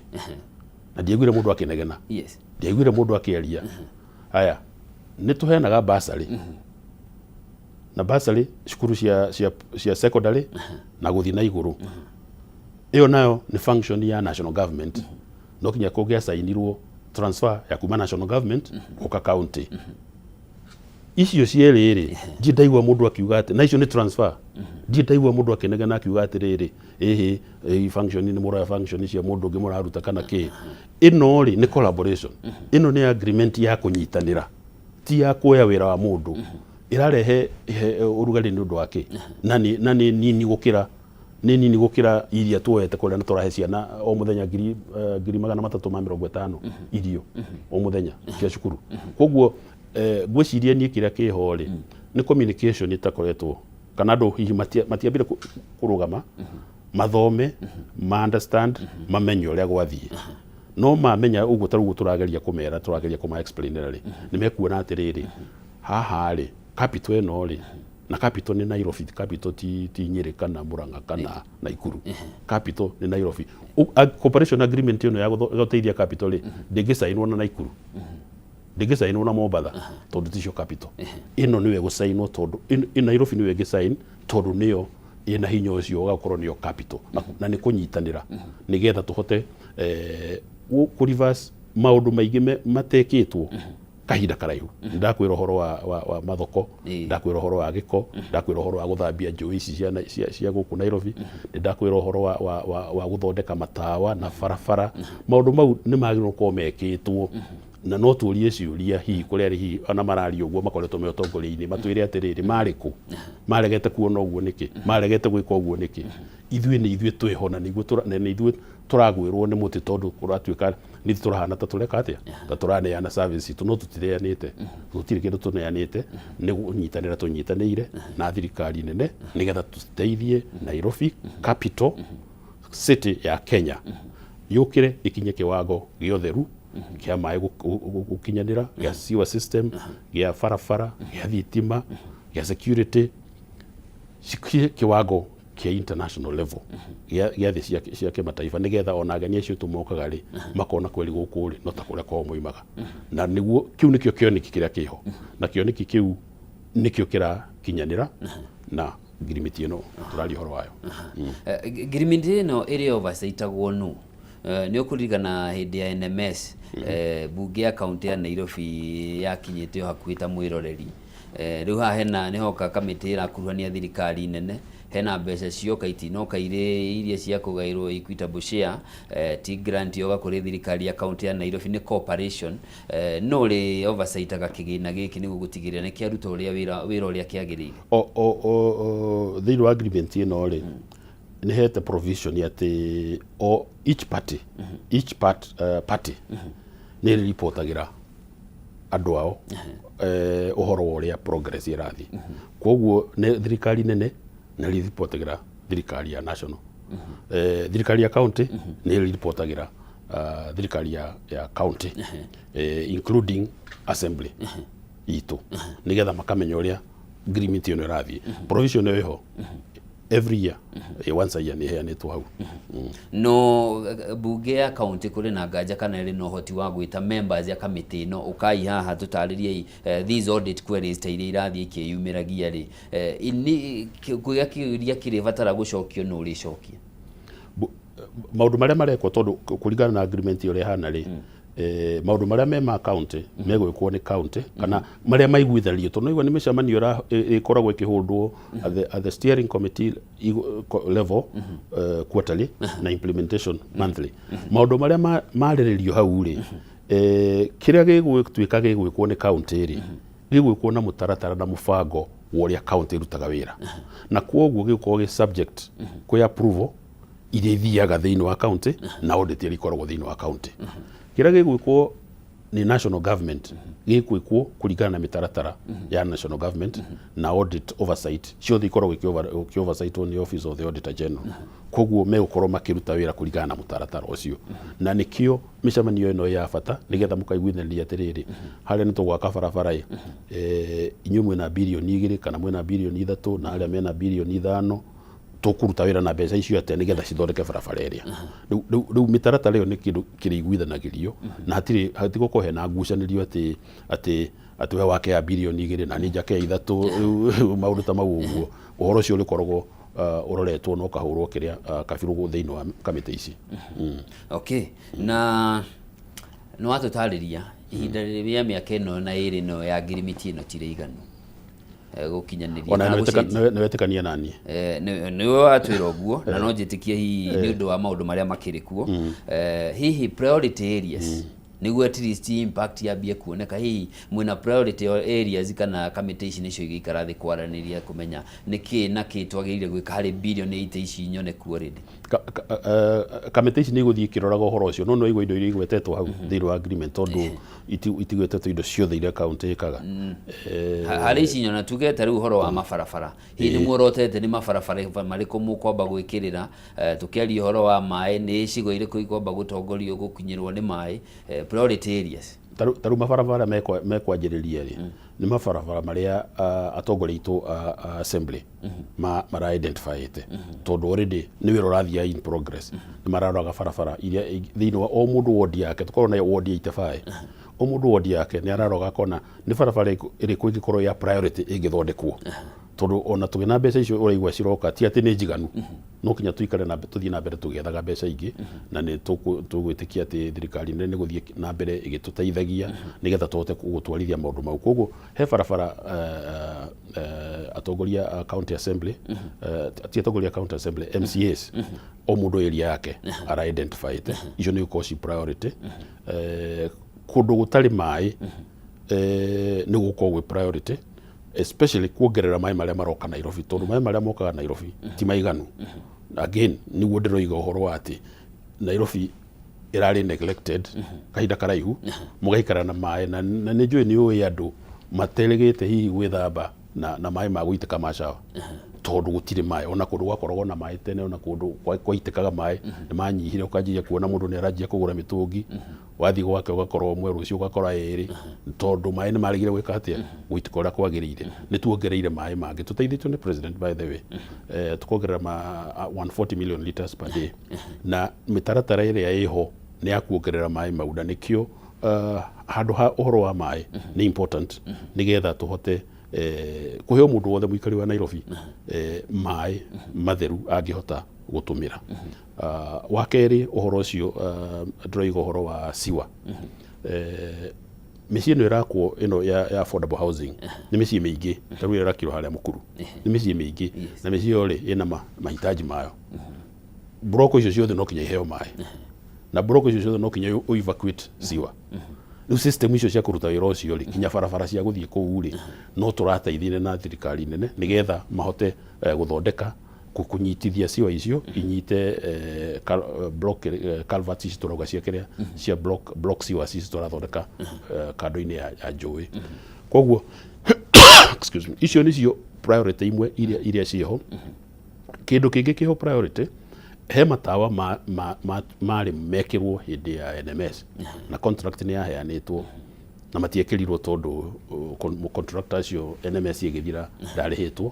na ndiaiguire mũndũ akĩnegena. Ndiaiguire mũndũ akĩaria. Haya, nĩ tũheanaga bursary, na bursary cukuru cia secondary na gũthiĩ na igũrũ, ĩyo nayo nĩ function ya national government, no kinya kũngĩacainirwo transfer ya kuma national government gũka county. Icio cierĩ rĩ, ndirĩ ndaigua mũndũ akiuga atĩ na icio nĩ transfer. Ndirĩ ndaigua mũndũ akĩnegena akiuga atĩrĩrĩ, ĩhĩ, ĩ function nĩ mũroya function cia mũndũ ũngĩ mũraruta kana kĩ. Ĩno rĩ, nĩ collaboration, ĩno nĩ agreement ya kũnyitanĩra, ti ya kuoya wĩra wa mũndũ. Ĩrarehe ũrugarĩ nĩ ũndũ wa kĩ? Na nĩ nini gũkĩra, nĩ nini gũkĩra iria tuoete kũrĩa, na tũrahe ciana o mũthenya 350,000 irio o mũthenya cia cukuru. Koguo ngwĩciria niĩ kĩrĩa kĩho rĩ, nĩ communication ĩtakoretwo, kana andũ hihi matiambire kũrũgama mathome, ma understand, mamenye ũrĩa gwathiĩ. No mamenya ũguo, ta rĩu tũrageria kũmera, tũrageria kũma explainĩra rĩ, nĩ mekuona atĩrĩrĩ, haha rĩ, capital ĩno rĩ, na capital nĩ Nairobi, capital ti Nyĩrĩ kana Murang'a kana Naikuru, capital nĩ Nairobi. Cooperation agreement ĩno ya gũteithia capital rĩ, ndĩngĩcainwo na Naikuru, ndĩngĩcainwo na Mombatha, tondũ ticio capital. Ĩno nĩyo ĩgũcainwo, tondũ Nairobi nĩyo ĩngĩcain, tondũ nĩyo ĩna hinya ũcio wa gũkorwo nĩyo capital, na nĩ kũnyitanĩra nĩgetha tũhote kũ reverse maũndũ maingĩ matekĩtwo kahinda karaihu. Ndakwĩra ũhoro wa mathoko, ndakwĩra ũhoro wa gĩko, ndakwĩra ũhoro wa gũthambia njũĩ ici cia gũkũ Nairobi, nĩ ndakwĩra ũhoro wa gũthondeka matawa na barabara. Maũndũ mau nĩ magĩrĩirwo gũkorwo mekĩtwo, na no tũrie ciũria hihi kũrĩa arĩ, hihi ona mararia ũguo makoretwo me ũtongoria-inĩ, matwĩre atĩrĩrĩ, marĩ kũ? Maregete kuona ũguo nĩkĩ? Maregete gwĩka ũguo nĩkĩ? Ithuĩ nĩ ithuĩ twĩho, na nĩ ithuĩ tũragwĩrwo nĩ mũtĩ, tondũ kũratuĩka nĩ ithuĩ tũrahana ta tũreka atĩa, ta tũraneana service itũ, no tũtineanĩte, gũtirĩ kĩndũ tũneanĩte. Nĩ kũnyitanĩra tũnyitanĩire na thirikari nene nĩgetha tũteithie Nairobi capital city ya Kenya yũkĩre ĩkinye kĩwango gĩa ũtheru, kĩa maĩ gũkinyanĩra, gĩa sewer system, gĩa barabara, gĩa thitima, gĩa security, cikinye kĩwango. Kĩa international level, gĩa thĩ cia kĩmataifa, nĩgetha ona ageni acio tũmokaga rĩ, makona kweri gũkũ rĩ, no ta kũrĩa kwao moimaga. Na nĩguo kĩu nĩkĩo kĩoneki kĩrĩa kĩho, na kĩoneki kĩu nĩkĩo kĩrakinyanĩra na ngirimiti ĩno tũraria ũhoro wayo. Ngirimiti ĩno ĩrĩ oversight-agwo nũ? Nĩ ũkũririkana hĩndĩ ya NMS, mbunge ya kaunti ya Nairobi yakinyĩte o hakuhĩ ta mwĩroreri. Rĩu haha hena nĩ hoka kamĩtĩ ĩrakuruhania thirikari nene, hena mbeca cioka, itinoka irĩ iria cia kũgaĩrwo equitable share, ti grant yoka kũrĩ thirikari ya kaunti ya Nairobi, nĩ cooperation. No ũrĩ oversight-aga kĩgĩna gĩkĩ nĩguo gũtigĩrĩra nĩ kĩaruta ũrĩa wĩra ũrĩa kĩagĩrĩire? O thĩinĩ wa agreement ĩno rĩ, nĩ hete provision atĩ o each party, each part, party nĩ ĩrĩripotagĩra andũ ao ũhoro wa ũrĩa progress ĩrathiĩ. Koguo nĩ thirikari nene nĩ ĩrĩripotagĩra thirikari ya national, thirikari ya county nĩ ĩrĩripotagĩra thirikari ya county, including assembly itũ, nĩgetha makamenya ũrĩa agreement ĩno ĩrathiĩ. Provision ĩyo ĩho every year, once a year nĩ ĩheanĩtwo hau. No mbunge ya kaunti kũrĩ na nganja kana ĩrĩ na ũhoti wa gwĩta members ya kamĩtĩ ĩno, ũkai haha tũtarĩriei these audit queries ta iria irathiĩ ikĩyumĩragia rĩ, kũrĩa kĩũria kĩrĩbatara gũcokio no ũrĩcokia? Maũndũ marĩa marekwo, tondũ kũringana na agreement ũrĩa ĩhana rĩ, maũndũ marĩa me ma county megwĩkwo nĩ county, kana marĩa maiguithanirio, tondũ naigua nĩ mĩcemanio ĩkoragwo ĩkĩhũndwo at the steering committee level quarterly na implementation monthly. Maũndũ marĩa marĩrĩrio hau rĩ, kĩrĩa gĩgũtuĩka gĩgwĩkwo nĩ county rĩ, gĩgwĩkwo na mũtaratara na mũbango wa ũrĩa county ĩrutaga wĩra, na kwoguo gĩgũkorwo gĩ subject kwĩ approval iria ithiaga thĩinĩ wa county na audit iria ikoragwo thĩinĩ wa county. Kĩrĩa gĩgwĩkwo nĩ national government gĩgwĩkwo kũringana na mĩtaratara ya national government na audit oversight ciothe ikoragwo ikĩ-oversight nĩ Office of the Auditor General. Koguo megũkorwo makĩruta wĩra kũringana na mũtaratara ũcio, na nĩkĩo mĩcemanio ĩno ya bata, nĩgetha mũkaiguithania atĩrĩrĩ, harĩa nĩ tũgwaka barabara ĩ, inyuĩ mwĩna birioni 2 kana mwĩna birioni 3, na arĩa mena birioni 5, tũkũruta wĩra na mbeca icio atĩa nĩgetha cithondeke barabara ĩrĩa. Rĩu mĩtaratara ĩyo nĩ kĩndũ kĩrĩiguithanagĩrio, na hatirĩ hatigũkorwo hena ngucanĩrio atĩ we wake ya birioni 2 na niĩ njake ya 3. Rĩu maũndũ ta mau ũguo, ũhoro ũcio ũrĩkoragwo ũroretwo na ũkahũrwo kĩrĩa kabirũ thĩinĩ wa kamĩtĩ ici. Okay, na nĩ watũtarĩria ihinda rĩa mĩaka ĩno na ĩrĩ ĩno ya ngirimiti ĩno ti rĩiganu gũkinyanĩria ona kana gũcenjia. Nĩwetĩkania naniĩ? Nĩwe watwĩra ũguo, na no njĩtĩkie hihi nĩ ũndũ wa maũndũ marĩa makĩrĩ kuo. Hihi priority areas, nĩguo at least impact yambie kuoneka, hihi mwĩna priority areas kana kamĩtĩ ici nĩcio igĩikara thĩ kwaranĩria kũmenya nĩ kĩ na kĩ twagĩrĩire gwĩka harĩ birioni 80 ici nyoneku already? Kamĩtĩ ici nĩ igũthiĩ ikĩroraga ũhoro ũcio, no nĩ waigua indo iria igwetetwo hau thĩinĩ wa agreement, tondũ itigwetetwo indo ciothe iria kaunti ĩkaga. Harĩ ici nyona, tuge ta rĩu ũhoro wa mabarabara, hihi nĩ muorotete nĩ mabarabara marĩkũ mũkwamba gwĩkĩrĩra? Tũkĩaria ũhoro wa maĩ, nĩ icigo irĩkũ ikwamba gũtongorio gũkinyĩrwo nĩ maĩ? Priority areas. Ta rĩu mabarabara mekwanjĩrĩria rĩ, nĩ mabarabara marĩa atongoria aitũ a assembly mara identifyĩte, tondũ already nĩ wĩra ũrathiĩ in progress. Nĩ mararoraga barabara iria thĩinĩ wa o mũndũ ward yake, tũkorwo na ward 85, o mũndũ ward yake nĩ araroga akona nĩ barabara ĩrĩkũ ĩngĩkorwo ya priority ĩngĩthondekwo, tondũ ona tũgĩ mbeca icio ũraigua ciroka ti atĩ nĩ njiganu, no kinya tuikare na tũthiĩ na mbere tũgĩethaga mbeca ingĩ, na nĩ tũgwĩtĩkia atĩ thirikari nene nĩ gũthiĩ na mbere ĩgĩtũteithagia nĩgetha tũhote gũtwarithia maũndũ mau. Koguo he barabara atongoria a county assembly, ti atongoria a county assembly, MCAs, o mũndũ area yake ara identifyĩte, icio nĩ gũkorwo ci priority. Kũndũ gũtarĩ maĩ nĩ gũkorwo gwĩ priority, especially kuongerera maĩ marĩa maroka Nairobi, tondũ maĩ marĩa mokaga Nairobi ti maiganu. Again, nĩguo ndĩroiga ũhoro wa atĩ Nairobi ĩrarĩ neglected kahinda karaihu, mũgaikara na maĩ na nĩ njũĩ nĩ ũĩ andũ materegete hihi gwĩthamba na maĩ ma gũitĩka ma shower. Tondũ gũtirĩ maĩ, ona kũndũ gwakoragwo na maĩ tene, ona kũndũ kwaitĩkaga maĩ nĩ manyihire, ũkanjia kuona mũndũ nĩ aranjia kũgũra mĩtũngi, wathiĩ gwake ũgakora ũmwe, rũciũ ũgakora ĩrĩ, tondũ maĩ nĩ maregire gwĩka atĩa, gũitĩka ũrĩa kwagĩrĩire. Nĩ tuongereire maĩ mangĩ tũteithĩtio nĩ president, by the way, tukongerera ma 140 million liters per day, na mĩtaratara ĩrĩa ĩho nĩ ya kuongerera maĩ mau, na nĩkĩo handũ ha ũhoro wa maĩ nĩ important, nĩgetha tũhote kũhe o mũndũ wothe mũikari wa Nairobi maĩ matheru angĩhota gũtũmĩra. Wa kerĩ, ũhoro ũcio ndĩroiga ũhoro wa siwa, mĩciĩ ĩno ĩrakwo ĩno ya affordable housing nĩ mĩciĩ mĩingĩ, ta rĩu ĩrakirwo harĩa Mũkuru nĩ mĩciĩ mĩingĩ, na mĩciĩ ĩyo rĩ ĩna mahitaji mayo. Broko icio ciothe no kinya iheo maĩ, na broko icio ciothe no kinya ũ evacuate siwa. Rĩu system icio cia kũruta wĩra ũcio rĩ, kinya barabara cia gũthiĩ kũu rĩ, no tũrateithire na thirikari nene nĩgetha mahote gũthondeka kũnyitithia siwa icio inyite block culverts ici tũrauga cia kĩrĩa cia block sewers ici tũrathondeka kando-inĩ ya njũĩ. Koguo, excuse me, icio nĩcio priority imwe iria ciĩho. Kĩndũ kĩngĩ kĩho priority, he matawa marĩ mekĩrwo hĩndĩ ya NMS, na contract nĩ yaheanĩtwo na matiekĩrirwo tondũ contractor acio NMS ĩgĩthira ndarĩhĩtwo,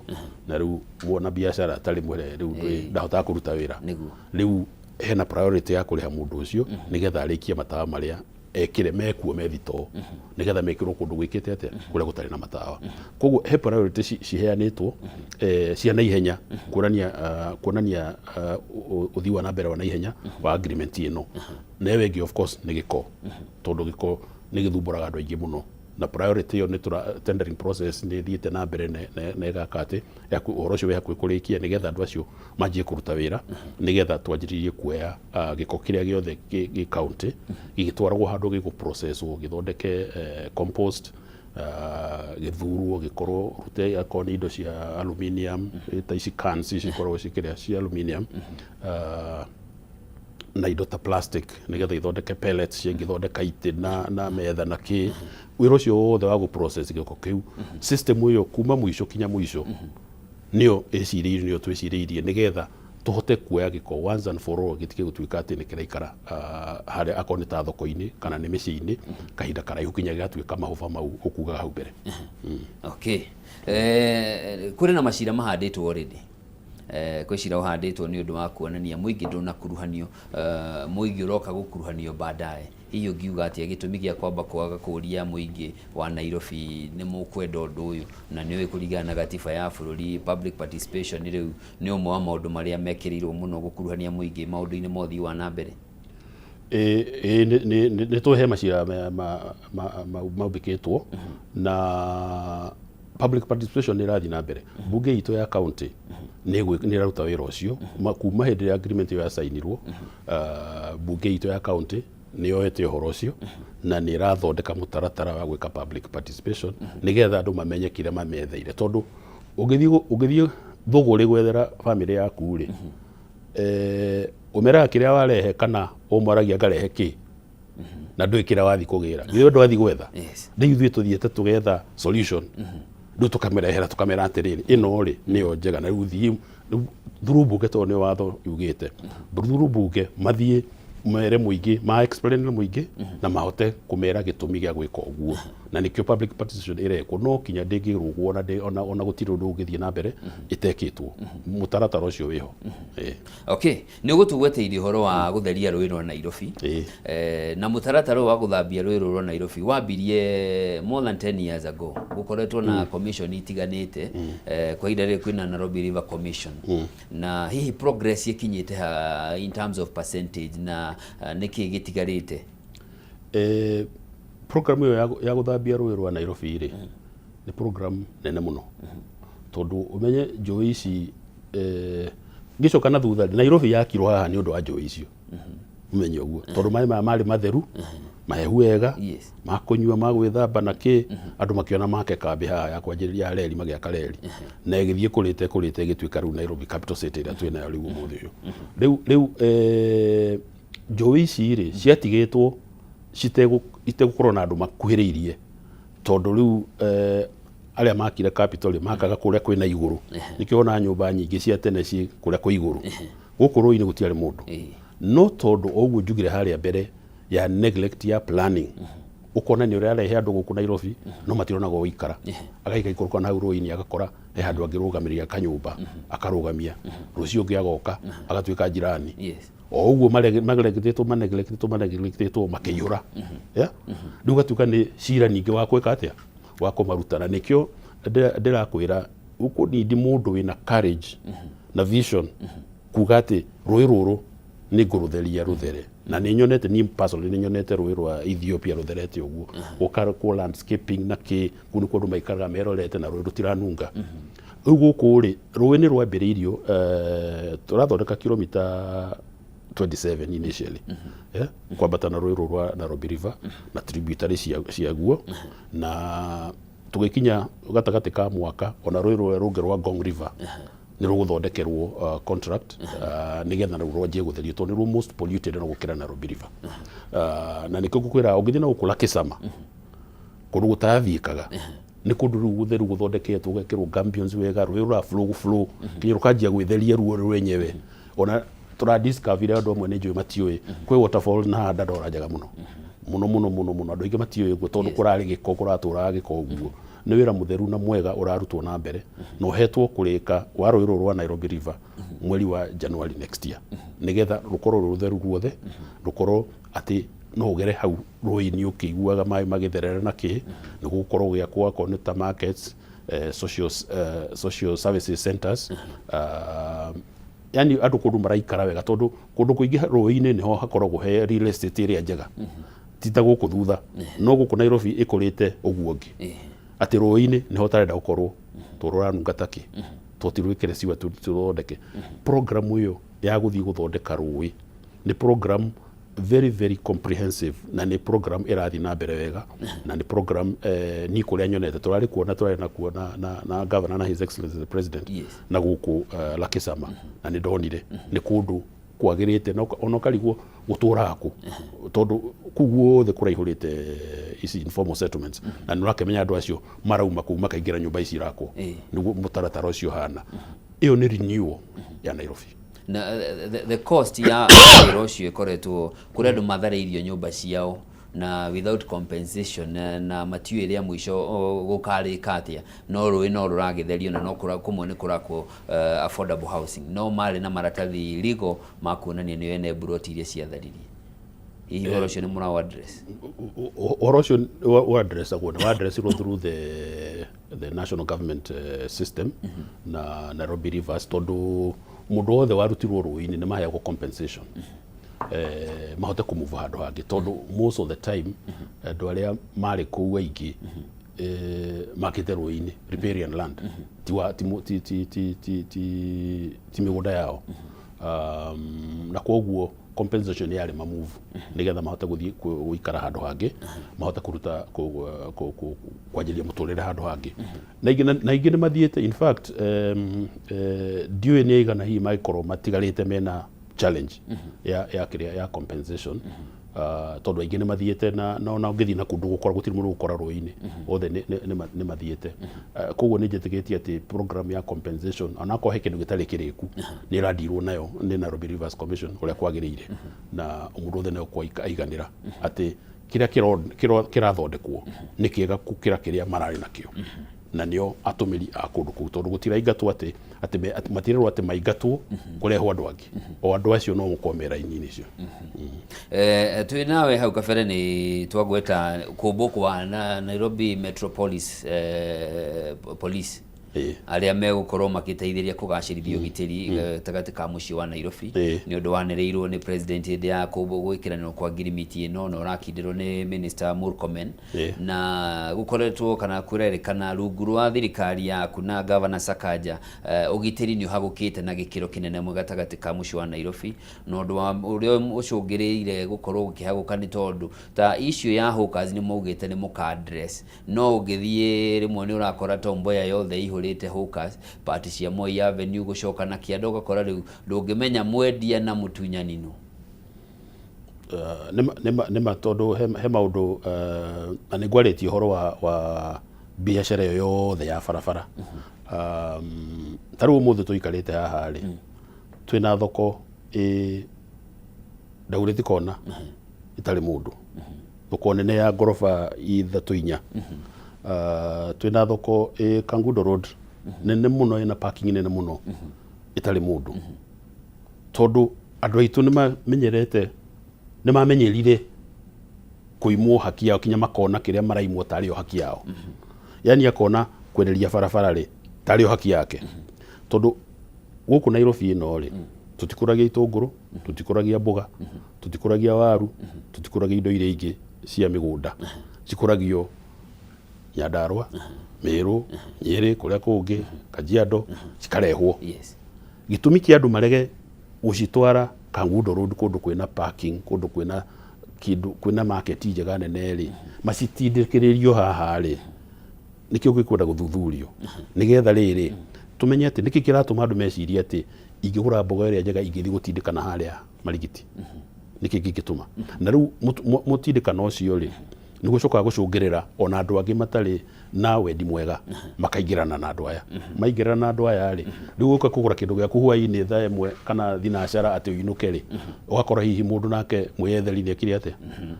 na rĩu wona biacara ta rĩmwe rĩu ndahotaga kũruta wĩra. Rĩu hena priority ya kũrĩha mũndũ ũcio nĩgetha arĩkie matawa marĩa ekĩre mekuo me thitoo, nĩgetha mekĩrwo kũndũ gwĩkĩte atĩa, kũrĩa gũtarĩ na matawa. Koguo he priority ciheanĩtwo cia naihenya kuonania ũthii wa na mbere wa naihenya wa agreement ĩno. Na ĩyo ĩngĩ, of course, nĩ gĩko, tondũ gĩko nĩ gĩthumbũraga andũ aingĩ mũno, na priority ĩyo nĩ tũra tendering process nĩ ĩthiĩte na mbere na ĩgaka atĩ ũhoro ũcio wĩ hakuhĩ kũrĩkia, nĩgetha andũ acio manjie kũruta wĩra, nĩgetha twanjĩrĩrie kuoya gĩko kĩrĩa gĩothe gĩ county gĩgĩtwaragwo handũ gĩgũ processwo gĩthondeke compost, gĩthurwo gĩkorwo rute akorwo nĩ indo cia aluminium, ta ici cans ici ikoragwo ci kĩrĩa cia aluminium, na indo ta plastic, nĩgetha ithondeke pellets cingĩthondeka itĩ na metha na kĩ. Wĩra ũcio wothe wa gũ process gĩko kĩu, system ĩyo kuma mũico kinya mũico nĩyo ĩcirĩirio, nĩyo twĩcirĩirie, nĩgetha tũhote kuoya gĩko once and for all, gĩtige gũtuĩka atĩ nĩ kĩraikara harĩa akorwo nĩ ta thoko-inĩ kana nĩ mĩciĩ-inĩ kahinda karaihu kinya gĩgatuĩka mahũba mau ũkugaga hau mbere. Okay, kũrĩ na macira mahandĩtwo already. Kwĩ cira ũhandĩtwo nĩ ũndũ wa kuonania mũingĩ ndũnakuruhanio, mũingĩ ũroka gũkuruhanio baadaye. Hihi ũngiuga atĩa gĩtũmi gĩa kwamba kwaga kũria mũingĩ wa Nairobi nĩ mũkwenda ũndũ ũyũ? Na nĩ ũĩ kũringana na gatiba ya bũrũri, public participation rĩu nĩ ũmwe wa maũndũ marĩa mekĩrĩirwo mũno gũkuruhania mũingĩ maũndũ-inĩ ma ũthii wa na mbere. Ĩ nĩ tũhe macira maumbĩkĩtwo na public participation nĩ ĩrathiĩ na mbere. Bunge itũ ya county nĩ ĩraruta wĩra ũcio kuma hĩndĩ ĩrĩa agreement ĩyo yacainirwo. Bunge itũ ya county nĩ yoete ũhoro ũcio na nĩ ĩrathondeka mũtaratara wa gwĩka public participation, nĩgetha andũ mamenye kĩrĩa mametheire, tondũ ũngĩthiĩ thũgũrĩ gwethera bamĩrĩ yaku rĩ, ũmeraga kĩrĩa warehe kana ũmwaragia ngarehe kĩ, na ndũĩ kĩrĩa wathiĩ kũgĩra, githĩ ũndũ wathiĩ gwetha. Rĩu ithuĩ tũthiĩte tũgetha solution, rĩu tũkamĩrehera, tũkamera atĩrĩrĩ, ĩno rĩ nĩyo njega, na rĩu thiĩ rĩu through bunge, tondũ nĩ watho yugĩte through bunge, mathiĩ mere mũingĩ, ma explain mũingĩ na mahote kũmera gĩtũmi gĩa gwĩka ũguo, na nĩkĩo public participation ĩrekwo. No kinya ndĩngĩrũgwo ona gũtirĩ ũndũ ũngĩthiĩ na mbere ĩtekĩtwo mũtaratara ũcio wĩho. Okay, nĩ ũgũtũgweteire ũhoro wa gũtheria rũĩ rwa Nairobi. Na mũtaratara ũyũ wa gũthambia rũĩ rũrũ rwa Nairobi wambirie more than 10 years ago. Gũkoretwo na commission itiganĩte. Kwa ihinda rĩrĩ kwĩna Nairobi River Commission, na hihi progress ĩkinyĩte ha in terms of percentage, na nĩkĩ gĩtigarĩte? Program ĩyo ya gũthambia rũĩ rwa Nairobi rĩ, nĩ program nene mũno, tondũ ũmenye njũĩ ici, ngĩcoka na thutha, Nairobi yakirwo haha nĩ ũndũ wa njũĩ icio, ũmenye ũguo, tondũ maĩ maya marĩ matheru, mahehu wega, ma kũnyua, ma gwĩthamba na kĩ. Andũ makĩona make kambĩ haha ya kwanjĩrĩria ya reri, magĩaka reri, na ĩgĩthiĩ kũrĩte kũrĩte ĩgĩtuĩka rĩu Nairobi capital city ĩrĩa twĩ nayo rĩu ũmũthĩ ũyũ. Rĩu njũĩ ici rĩ ciatigĩtwo itegũkorwo na andũ makuhĩrĩirie, tondũ rĩu Arĩa makire capital rĩ, makaga kũrĩa kwĩna igũrũ, nĩkĩo wonaga nyũmba nyingĩ cia tene ciĩ kũrĩa kwĩ igũrũ. Gũkũ rũĩ-inĩ gũtiarĩ mũndũ. No tondũ o ũguo njugire harĩa mbere ya neglect ya planning, ũkona nĩ ũrarehe andũ gũkũ Nairobi no matirona gwa gũikara, agaikaikũrũka na hau rũĩ-inĩ, agakora he handũ angĩrũgamĩrĩria kanyũmba, akarũgamia, rũciũ ũngĩ agoka agatuĩka njirani. O ũguo manegeretwo maneglectĩtwo maneglectĩtwo makĩihũra. Yeah? Rĩu ũgatuĩka nĩ cira ningĩ wa gwĩka atĩa, wa kũmaruta. Na nĩkĩo ndĩrakwĩra ũkũnindi mũndũ wĩna courage na vision kuga atĩ rũĩ rũrũ nĩ ngũrũtheria rũthere. Na nĩ nyonete, niĩ personally nĩ nyonete rũĩ rwa Ethiopia rũtherete ũguo, gũkarwo landscaping na kĩ, kũu nĩ kũndũ maikaraga merorete na rũĩ rũtiranunga. Rĩu gũkũ rĩ, rũĩ nĩ rwambĩrĩirio, tũrathondeka kilomita 27 initially, yeah? Kwambata na rũĩ rũrũ rwa Nairobi River na tributary ciaguo, na tũgĩkinya gatagatĩ ka mwaka ona rũĩ rũrĩa rũngĩ rwa Ngong River nĩ rũgũthondekerwo contract nĩgetha rĩu rwanjie gũtherio, tondũ nĩruo most polluted na gũkĩra Nairobi River. Na nĩkĩo ngũkwĩra ũngĩthiĩ na gũkũ Lakisama, kũndũ gũtarathiĩkaga, nĩ kũndũ rĩu gũtheru gũthondeketwo, gũgekĩrwo gabions wega, rũĩ rũra flow flow nginya rũkanjia gwĩtheria ruo rwenyewe. Ona tũra discover andũ amwe nĩ njũĩ matiũĩ kwĩ waterfall na haha Dandora njega mũno mũno mũno mũno mũno. Andũ aingĩ matiũĩ ũguo tondũ kũrarĩ gĩko, kũratũraga gĩko ũguo. Nĩ wĩra mũtheru na mwega ũrarutwo na mbere na ũhetwo kũrĩka wa rũĩ rũrũ rwa Nairobi River mweri wa January next year, nĩgetha rũkorwo rwĩ rũtheru ruothe, rũkorwo atĩ no ũgere hau rũĩ-inĩ ũkĩiguaga maĩ magĩtherera na kĩ. Nĩ gũgũkorwo gũgĩakwo akorwo nĩ ta markets, social services centers, yani andũ kũndũ maraikara wega, tondũ kũndũ kũingĩ rũĩ-inĩ nĩho hakoragwo he real estate ĩrĩa njega, ti ta gũkũ thutha. No gũkũ Nairobi ĩkũrĩte ũguo ũngĩ atĩ rũĩ-inĩ nĩho ũtarenda gũkorwo, tondũ rũranunga takĩ toti rwĩkĩre ciwa tũthondeke. Program ĩyo ya gũthiĩ gũthondeka rũĩ nĩ program very very comprehensive, na nĩ program ĩrathiĩ na mbere wega, na nĩ program niĩ kũrĩa nyonete tũrarĩ kuona, tũrarĩ nakuo na governor na His Excellency the President na gũkũ Lakisama, na nĩ ndonire nĩ kũndũ kwagĩrĩte na ona ũkarigwo gũtũraga kũ, tondũ kũu guothe kũraihũrĩte ici informal settlements, na nĩ ũrakĩmenya andũ acio marauma kũu makaingĩra nyũmba ici irakwo. Nĩguo mũtaratara ũcio ũhana. Ĩyo nĩ renewal ya Nairobi. Na the cost ya wĩra ũcio ĩkoretwo kũrĩ andũ matharĩirio nyũmba ciao na without compensation, na matiũĩ rĩa mũico gũkarĩka atĩa, no rũĩ no rũragĩtherio na no kũmwe nĩ kũrakwo affordable housing, no marĩ na maratathi legal ma kuonania nĩo ene mburoti iria ciatharirie. Hihi ũhoro ũcio nĩ mũraũ address? Ũhoro ũcio wa addressagwo nĩ wa addressirwo through the national government system na Nairobi Rivers, tondũ mũndũ wothe warutirwo rũĩ-inĩ nĩ maheagwo compensation mahote kũmove handũ hangĩ, tondũ most of the time andũ arĩa marĩ kũu aingĩ makĩte rũĩ-inĩ riparian land, ti wa ti mu- ti ti ti ti ti ti mĩgũnda yao, na koguo compensation yarĩ mamove nĩgetha mahote gũthiĩ gũikara handũ hangĩ, mahote kũruta kwanjĩrĩria mũtũrĩre handũ hangĩ. Na ingĩ nĩ mathiĩte. In fact, ndiũĩ nĩ aigana hihi mangĩkorwo matigarĩte mena challenge ya kĩrĩa ya compensation, tondũ aingĩ nĩ mathiĩte na ona ũngĩthiĩ na kũndũ gũkora gũtirĩ mũndũ gũkora rũĩ-inĩ, othe nĩ mathiĩte. Koguo nĩ njĩtĩkĩtie atĩ program ya compensation, onakorwo he kĩndũ gĩtarĩ kĩrĩku, nĩ ĩrandirwo nayo nĩ Nairobi Rivers Commission ũrĩa kwagĩrĩire, na mũndũ wothe nĩ aiganĩra atĩ kĩrĩa kĩrathondekwo nĩ kĩega gũkĩra kĩrĩa mararĩ nakĩo, na nĩo atũmĩri a kũndũ kũu, tondũ gũtiraingatwo atĩ matirerwo atĩ maingatwo kũrehwo andũ angĩ, o andũ acio no gũkorwo me raini-inĩ icio. Twĩ nawe hau kabere nĩ twagweta kũmbwo kwa na Nairobi Metropolis Police arĩa megũkorwo magĩteithĩrĩria kũgacĩrithia ũgitĩri gatagatĩ ka mũciĩ wa Nairobi. Nĩ ũndũ wanĩrĩirwo nĩ president hĩndĩ ya kũmbwo gwĩkĩranĩrwo kwa ngirimiti ĩno, na ũrakindĩrwo nĩ Minister Murkomen. Na gũkoretwo kana kũrerĩkana rungu rwa thirikari yaku na Governor Sakaja, ũgitĩri nĩ ũhagũkĩte na gĩkĩro kĩnene mũno gatagatĩ ka mũciĩ wa Nairobi. Na ũndũ wa ũrĩa ũcũngĩrĩire gũkorwo gũkĩhagũka nĩ tondũ ta issue ya hawkers nĩ maugĩte nĩ mũka address, no ũngĩthiĩ rĩmwe nĩ ũrakora Tom Mboya yothe ĩihũrĩte hawkers, part cia Moi Avenue gũcoka na kĩanda, ũgakora rĩu ndũngĩmenya mwendia na mũtunyani nũ. Nĩma tondũ he maũndũ na nĩ ngwarĩtie ũhoro wa Biacara ĩyo yothe ya barabara, ta rĩu ũmũthĩ tũikarĩte haha rĩ, twĩna thoko ĩ Dagoretti Corner ĩtarĩ mũndũ, thoko nene ya ngoroba ithatũ inya. Twĩna thoko ĩ Kangundo Road nene mũno, ĩna parking nene mũno, ĩtarĩ mũndũ, tondũ andũ aitũ nĩ mamenyerete, nĩ mamenyerire kũimwo haki yao kinya makona kĩrĩa maraimwo tarĩ o haki yao. Yani akona kwenderia barabara rĩ tarĩ o haki yake, tondũ gũkũ Nairobi ĩno rĩ, tũtikũragia itũngũrũ, tũtikũragia mboga, tũtikũragia waru, tũtikũragia indo iria ingĩ cia mĩgũnda. Cikũragio Nyandarua, Meru, Nyeri, kũrĩa kũngĩ Kajiado, cikarehwo. Gĩtũmi kĩa andũ marege gũcitwara Kangundo Road, kũndũ kwĩna parking, kũndũ kwĩna kĩndũ, kwĩna market njega nene rĩ, macitindĩkĩrĩrio haha rĩ, nĩkĩo gĩkwenda gũthuthurio, nĩgetha rĩrĩ tũmenye atĩ nĩkĩ kĩratũma andũ mecirie atĩ ingĩgũra mboga ĩrĩa njega ingĩthiĩ gũtindĩkana harĩa Marigiti. Nĩkĩ kĩngĩtũma? Na rĩu mũtindĩkano ũcio rĩ, nĩ gũcokaga gũcũngĩrĩra ona andũ angĩ matarĩ na wendi mwega makaingĩrana na andũ aya. Maingĩrana na andũ aya rĩ, rĩu ũka kũgũra kĩndũ gĩaku hwaĩ-inĩ thaa 1 kana thinacara atĩ ũinũke rĩ, ũgakora hihi mũndũ nake mwĩyetheri nĩ ekire atĩa,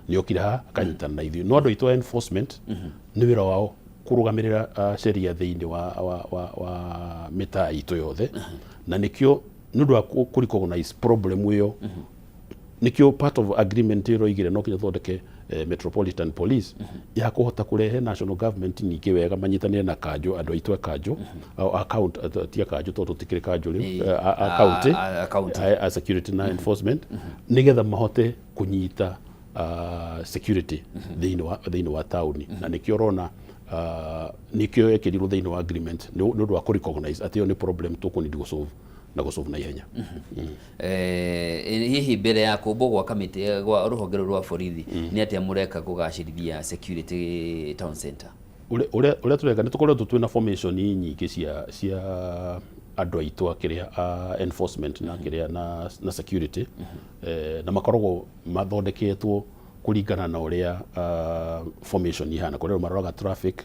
nĩ okire haha akanyitana na ithuĩ. No andũ aitũ a enforcement, nĩ wĩra wao kũrũgamĩrĩra sheria thĩinĩ wa mĩtaa itũ yothe, na nĩkĩo nĩ ũndũ wa kũ recognize problem ĩyo, nĩkĩo part of agreement ĩyo ĩroigire no nginya thondeke metropolitan police ya kũhota kũrehe national government ningĩ wega manyitanĩre na kanjũ, andũ aitũ a kanjũ, a county, ti a kanjũ tondũ tũtikĩrĩ kanjũ rĩu, a county, a county. a security na enforcement, nĩgetha mahote kũnyita security thĩinĩ wa taũni. Na nĩkĩo ũrona nĩkĩo ĩkĩrirwo thĩinĩ wa agreement, nĩ ũndũ wa kũ recognize atĩ ĩyo nĩ problem tũkũnidi gũsolve na gũsolve na ihenya. Hihi mbere ya kũmbwo gwa kamĩtĩ gwa rũhonge rũrũ rwa borithi, nĩ atĩa mũreka kũgacĩrithia security town center? Ũrĩa tũreka, nĩ tũkoretwo twĩna formation nyingĩ cia andũ aitũ a kĩrĩa, a enforcement na kĩrĩa na security, na makoragwo mathondeketwo kũringana na ũrĩa formation ihana. Kũrĩ andũ maroraga traffic,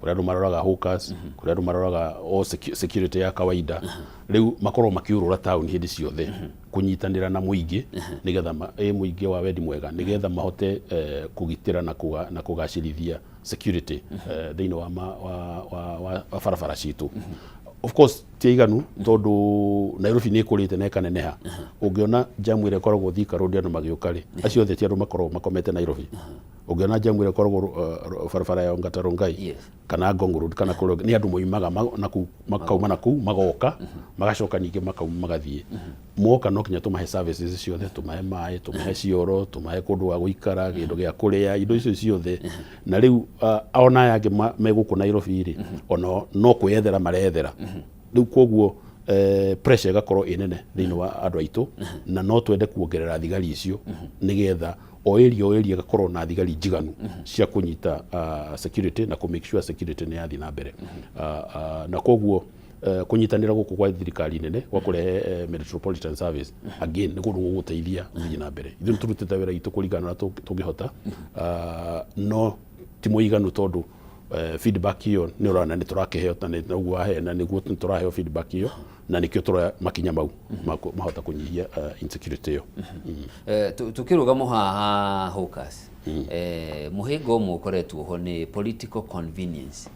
kũrĩ andũ maroraga hawkers, kũrĩ andũ maroraga o security ya kawaida. Rĩu makoragwo makĩũrũra town hĩndĩ ciothe kũnyitanĩra na mũingĩ, nĩgetha mũingĩ wa wendi mwega, nĩgetha mahote kũgitĩra na kũgacĩrithia security thĩinĩ wa, ma, wa, wa, wa, wa barabara citũ. Of course ti aiganu, tondũ Nairobi nĩ ĩkũrĩte na ĩkaneneha. Ũngĩona jamu ĩrĩa ĩkoragwo Thika Road andũ magĩũka rĩ, acio othe ti andũ makoragwo makomete Nairobi. Ũngĩona jamu ĩrĩa ĩkoragwo barabara ya Ongata Rongai kana Ngong Road kana kũrĩa ũngĩ, nĩ andũ moimaga nakũu, makauma nakũu magoka, magacoka ningĩ makauma magathiĩ. Moka no kinya tũmahe services ciothe, tũmahe maĩ, tũmahe cioro, tũmahe kũndũ gwa gũikara, kĩndũ gĩa kũrĩa, indo icio ciothe. Na rĩu ona aya angĩ me gũkũ Nairobi rĩ, ona no kwĩyethera marethera rĩu. Koguo pressure ĩgakorwo ĩ nene thĩinĩ wa andũ aitũ, na no twende kuongerera thigari icio, nĩgetha o area ĩgakorwo na thigari njiganu cia kũnyita security na kũ make sure security nĩ yathiĩ na mbere. Na koguo kũnyitanĩra gũkũ kwa thirikari nene gwa kũrehe metropolitan service again nĩ kũndũ gũgũteithia gũthiĩ na mbere. Ithuĩ nĩ tũrutĩte wĩra witũ kũringana na ũrĩa tũngĩhota, no ti mũiganu, tondũ feedback ĩyo nĩ ũrona nĩ tũrakĩheo, na nĩ ũguo waheana nĩguo nĩ tũraheo feedback ĩyo, na nĩkĩo tũroya makinya mau mahota kũnyihia insecurity ĩyo. Tukĩrũgama haha hawkers, mũhĩnga ũmwe ũkoretwo ho nĩ political convenience.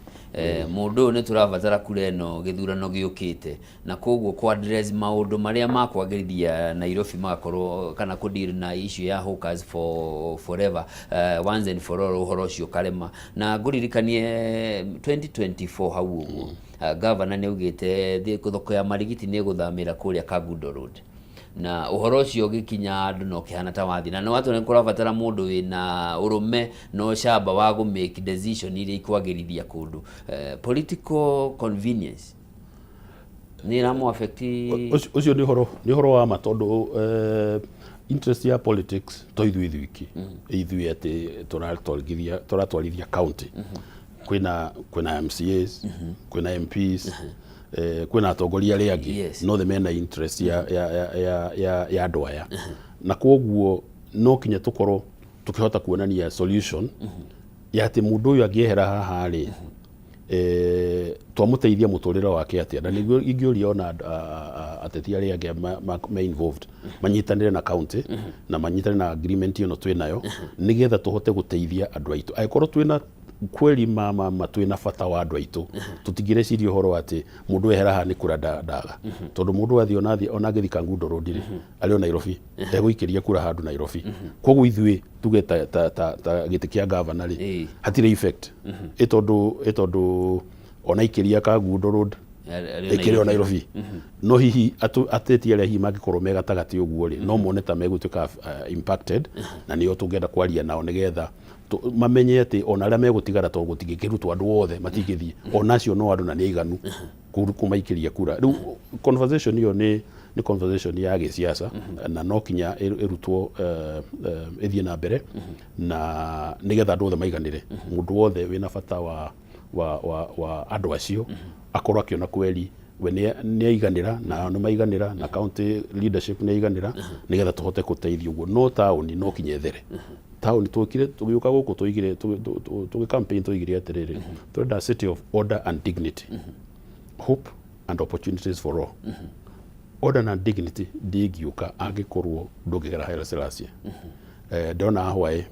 Mũndũ ũyũ nĩ tũrabatara kura ĩno gĩthurano gĩũkĩte, na koguo kũ address maũndũ marĩa ma kwagĩrithia Nairobi magakorwo kana kũ deal na issue ya hawkers for forever, once and for all, ũhoro ũcio ũkarema. Na ngũririkanie 2024 hau ũguo, governor nĩ augĩte thoko ya Marigiti nĩ ĩgũthamĩra kũrĩa Kangundo Road, na ũhoro ũcio ũgĩkinya andũ na ũkĩhana ta wathi na nĩ watũ nĩ kũrabatara mũndũ wĩna ũrũme na ũcamba wa gũ make decision iria ikwagĩrithia kũndũ. Political convenience nĩ ĩramũ affect? Ũcio nĩ ũhoro wa ma, tondũ interest ya politics to ithuĩ ithuiki, ithuĩ atĩ tũratwarithia county. Kwĩna MCAs, kwĩna MPs, kwĩna atongoria arĩa angĩ nothe mena interest ya andũ aya, na koguo no kinya tũkorwo tũkĩhota kuonania solution ya atĩ mũndũ ũyũ angĩehera haha rĩ, Twamũteithia mũtũrĩre wake atĩa? Na nĩguo ingĩũria ona ateti arĩa angĩ me involved manyitanĩre na county na manyitanĩre na agreement ĩno twĩ nayo, nĩgetha tũhote gũteithia andũ aitũ. Angĩkorwo twĩna kweli ma twĩna bata wa andũ aitũ, tũtingĩreciria ũhoro wa atĩ mũndũ ehera haha nĩ kura ndaga, tondũ mũndũ athiĩ ona athiĩ ona angĩthiĩ Kangundo Road rĩ, arĩ o Nairobi, egũikĩria kura handũ Nairobi. Koguo ithuĩ tuge ta gĩtĩ kĩa gavana rĩ, hatirĩ effect ĩ tondũ ona ikĩria Kangundo Road ĩkĩrĩ o Nairobi. No hihi ateti arĩa hihi mangĩkorwo me gatagatĩ ũguo rĩ, no mone ta megũtuĩka impacted, na nĩo tũngĩenda kwaria nao nĩgetha mamenye atĩ ona arĩa megũtigara, tondũ gũtingĩkĩrutwo andũ othe, matingĩthiĩ ona acio no andũ na nĩ aiganu kũmaikĩria kura. Rĩu conversation ĩyo nĩ conversation ya gĩsiasa na no kinya ĩrutwo, ĩthiĩ na mbere, na nĩgetha andũ othe maiganĩre. Mũndũ wothe wĩna bata wa andũ acio akorwo akĩona kweri we nĩ aiganĩra, na nĩ maiganĩra, na county leadership nĩ aiganĩra, nĩgetha tũhote gũteithia ũguo. No taũni no kinya ĩthere. Taũni twokire tũgĩũka gũkũ tũigire tũgĩ campaign, tũigire atĩrĩrĩ, tũrenda city of order and dignity, hope and opportunities for all. Order and dignity ndĩngiũka angĩkorwo ndũngĩgera Haile Selassie. Ndona hwaĩ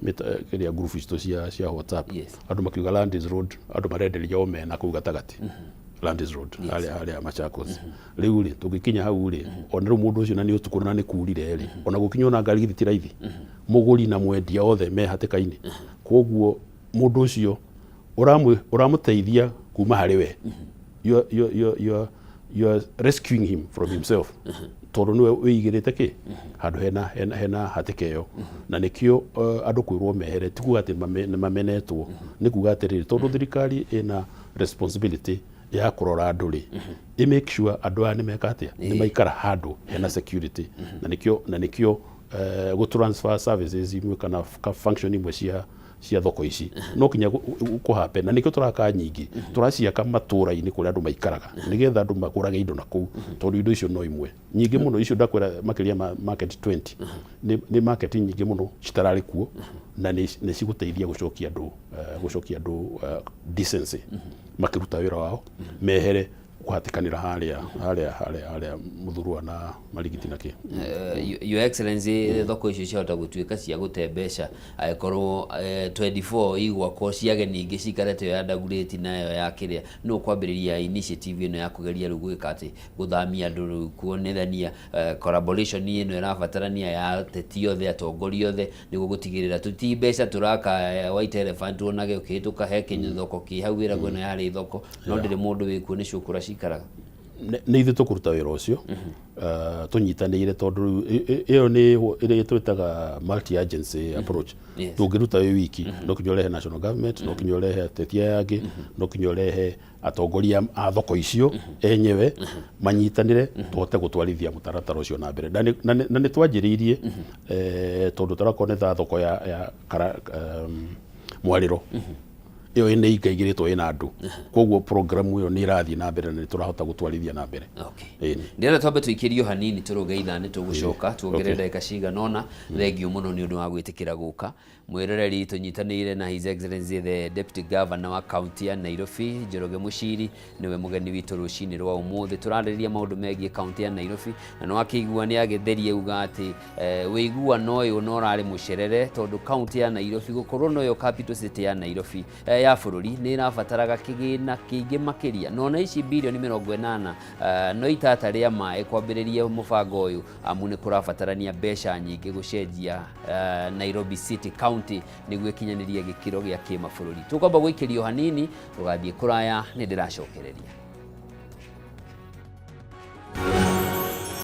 kĩrĩa group citũ cia WhatsApp, andũ makiuga Landis Road, andũ marenderia omena kũu gatagatĩ Landis Road harĩa Machakos. Rĩu rĩ, tũngĩkinya hau rĩ, ona rĩu mũndũ ũcio na nĩ ũtukũ na nĩ kurire rĩ, ona gũkinya ona ngari githĩ ti raithi, mũgũri na mwendia othe me hatĩka-inĩ. Koguo mũndũ ũcio ũramũteithia kuma harĩ we, you are rescuing him from himself, tondũ nĩwe wĩigĩrĩte kĩ handũ hena hatĩka ĩyo. Na nĩkĩo andũ kwĩrwo mehere ti kuga atĩ nĩ mamenetwo, nĩ kuga atĩrĩrĩ, tondũ thirikari ĩna responsibility ya kũrora andũ rĩ, ĩ make sure andũ aya nĩ meka atĩa, nĩ maikara handũ hena security. Na nĩkĩo gũ transfer services imwe kana function imwe cia thoko ici no kinya kũ happen. Na nĩkĩo tũraka nyingĩ, tũraciaka matũra-inĩ kũrĩa andũ maikaraga, nĩgetha andũ magũrage indo na kũu, tondũ indo icio no imwe nyingĩ mũno. Icio ndakwĩra makĩria ma market 20 nĩ market nyingĩ mũno citararĩ kuo, na nĩ cigũteithia gũcokia andũ decency makĩruta wĩra wao, mehere kũhatĩkanĩra harĩa Mũthurwa na Marigiti na kĩ. Your Excellency, thoko icio ciahota gũtuĩka cia gũte mbeca angĩkorwo 24 igwakwo cia ageni ingĩ cikarĩte ĩyo ya Dagoretti nayo ya kĩrĩa no kwambĩrĩria initiative ĩno ya kũgeria rĩu gwĩka atĩ gũthamia andũ rĩu, kuonithania collaboration ĩno ĩrabatarania ya ateti othe, atongoria othe, nĩguo gũtigĩrĩra tũti mbeca tũraka white elephant wonage ũkĩhĩtũka he kĩthoko kĩ hau wĩragwo ĩno yarĩ thoko no ndĩrĩ mũndũ wĩkuo, nĩ cũkũra cikaraga. Nĩ ithuĩ tũkũruta wĩra ũcio tũnyitanĩire, tondũ rĩu ĩyo nĩ ĩrĩa twĩtaga multi agency approach. Ndũngĩruta wĩ wiki, no kinya ũrehe national government, no kinya ũrehe ateti aya angĩ, no kinya ũrehe atongoria a thoko icio enyewe manyitanĩre, tũhote gũtwarithia mũtaratara ũcio na mbere. Na nĩ twanjĩrĩirie, tondũ tũrakorwo nĩ ta thoko ya mwarĩro ĩyo nĩ ingaigĩrĩtwo ĩna andũ, koguo program ĩyo nĩ ĩrathiĩ na mbere na nĩ tũrahota gũtwarithia na mbere. Okay. Ĩni. Ndĩrenda twambe tũikĩrio hanini tũrũge ithaa, nĩ tũgũcoka tuongerere ndagĩka cigana ũna. Thengiũ mũno nĩ ũndũ wa gwĩtĩkĩra gũka. Mwĩroreri, tũnyitanĩire na His Excellency the Deputy Governor wa kaunti ya Nairobi, Njoroge Mũciri, nĩwe mũgeni witũ rũcinĩ rwa ũmũthĩ. Tũrarĩrĩria maũndũ megiĩ kaunti ya Nairobi, na nĩ wakĩigua nĩ agĩtherie uga atĩ ũiguano ũyũ no ũrarĩ mũcerere, tondũ kaunti ya Nairobi gũkorwo noyo capital city ya Nairobi ya bũrũri nĩ ĩrabataraga kĩgĩna kĩingĩ makĩria, na ona ici birioni 80 no itata rĩa maĩ kwambĩrĩria mũbango ũyũ, amu nĩ kũrabatarania mbeca nyingĩ gũcenjia Nairobi City County nĩguo ĩkinyanĩrie gĩkĩro gĩa kĩmabũrũri. Tũkwamba gũikĩrio hanini, tũgathiĩ kũraya, nĩ ndĩracokereria.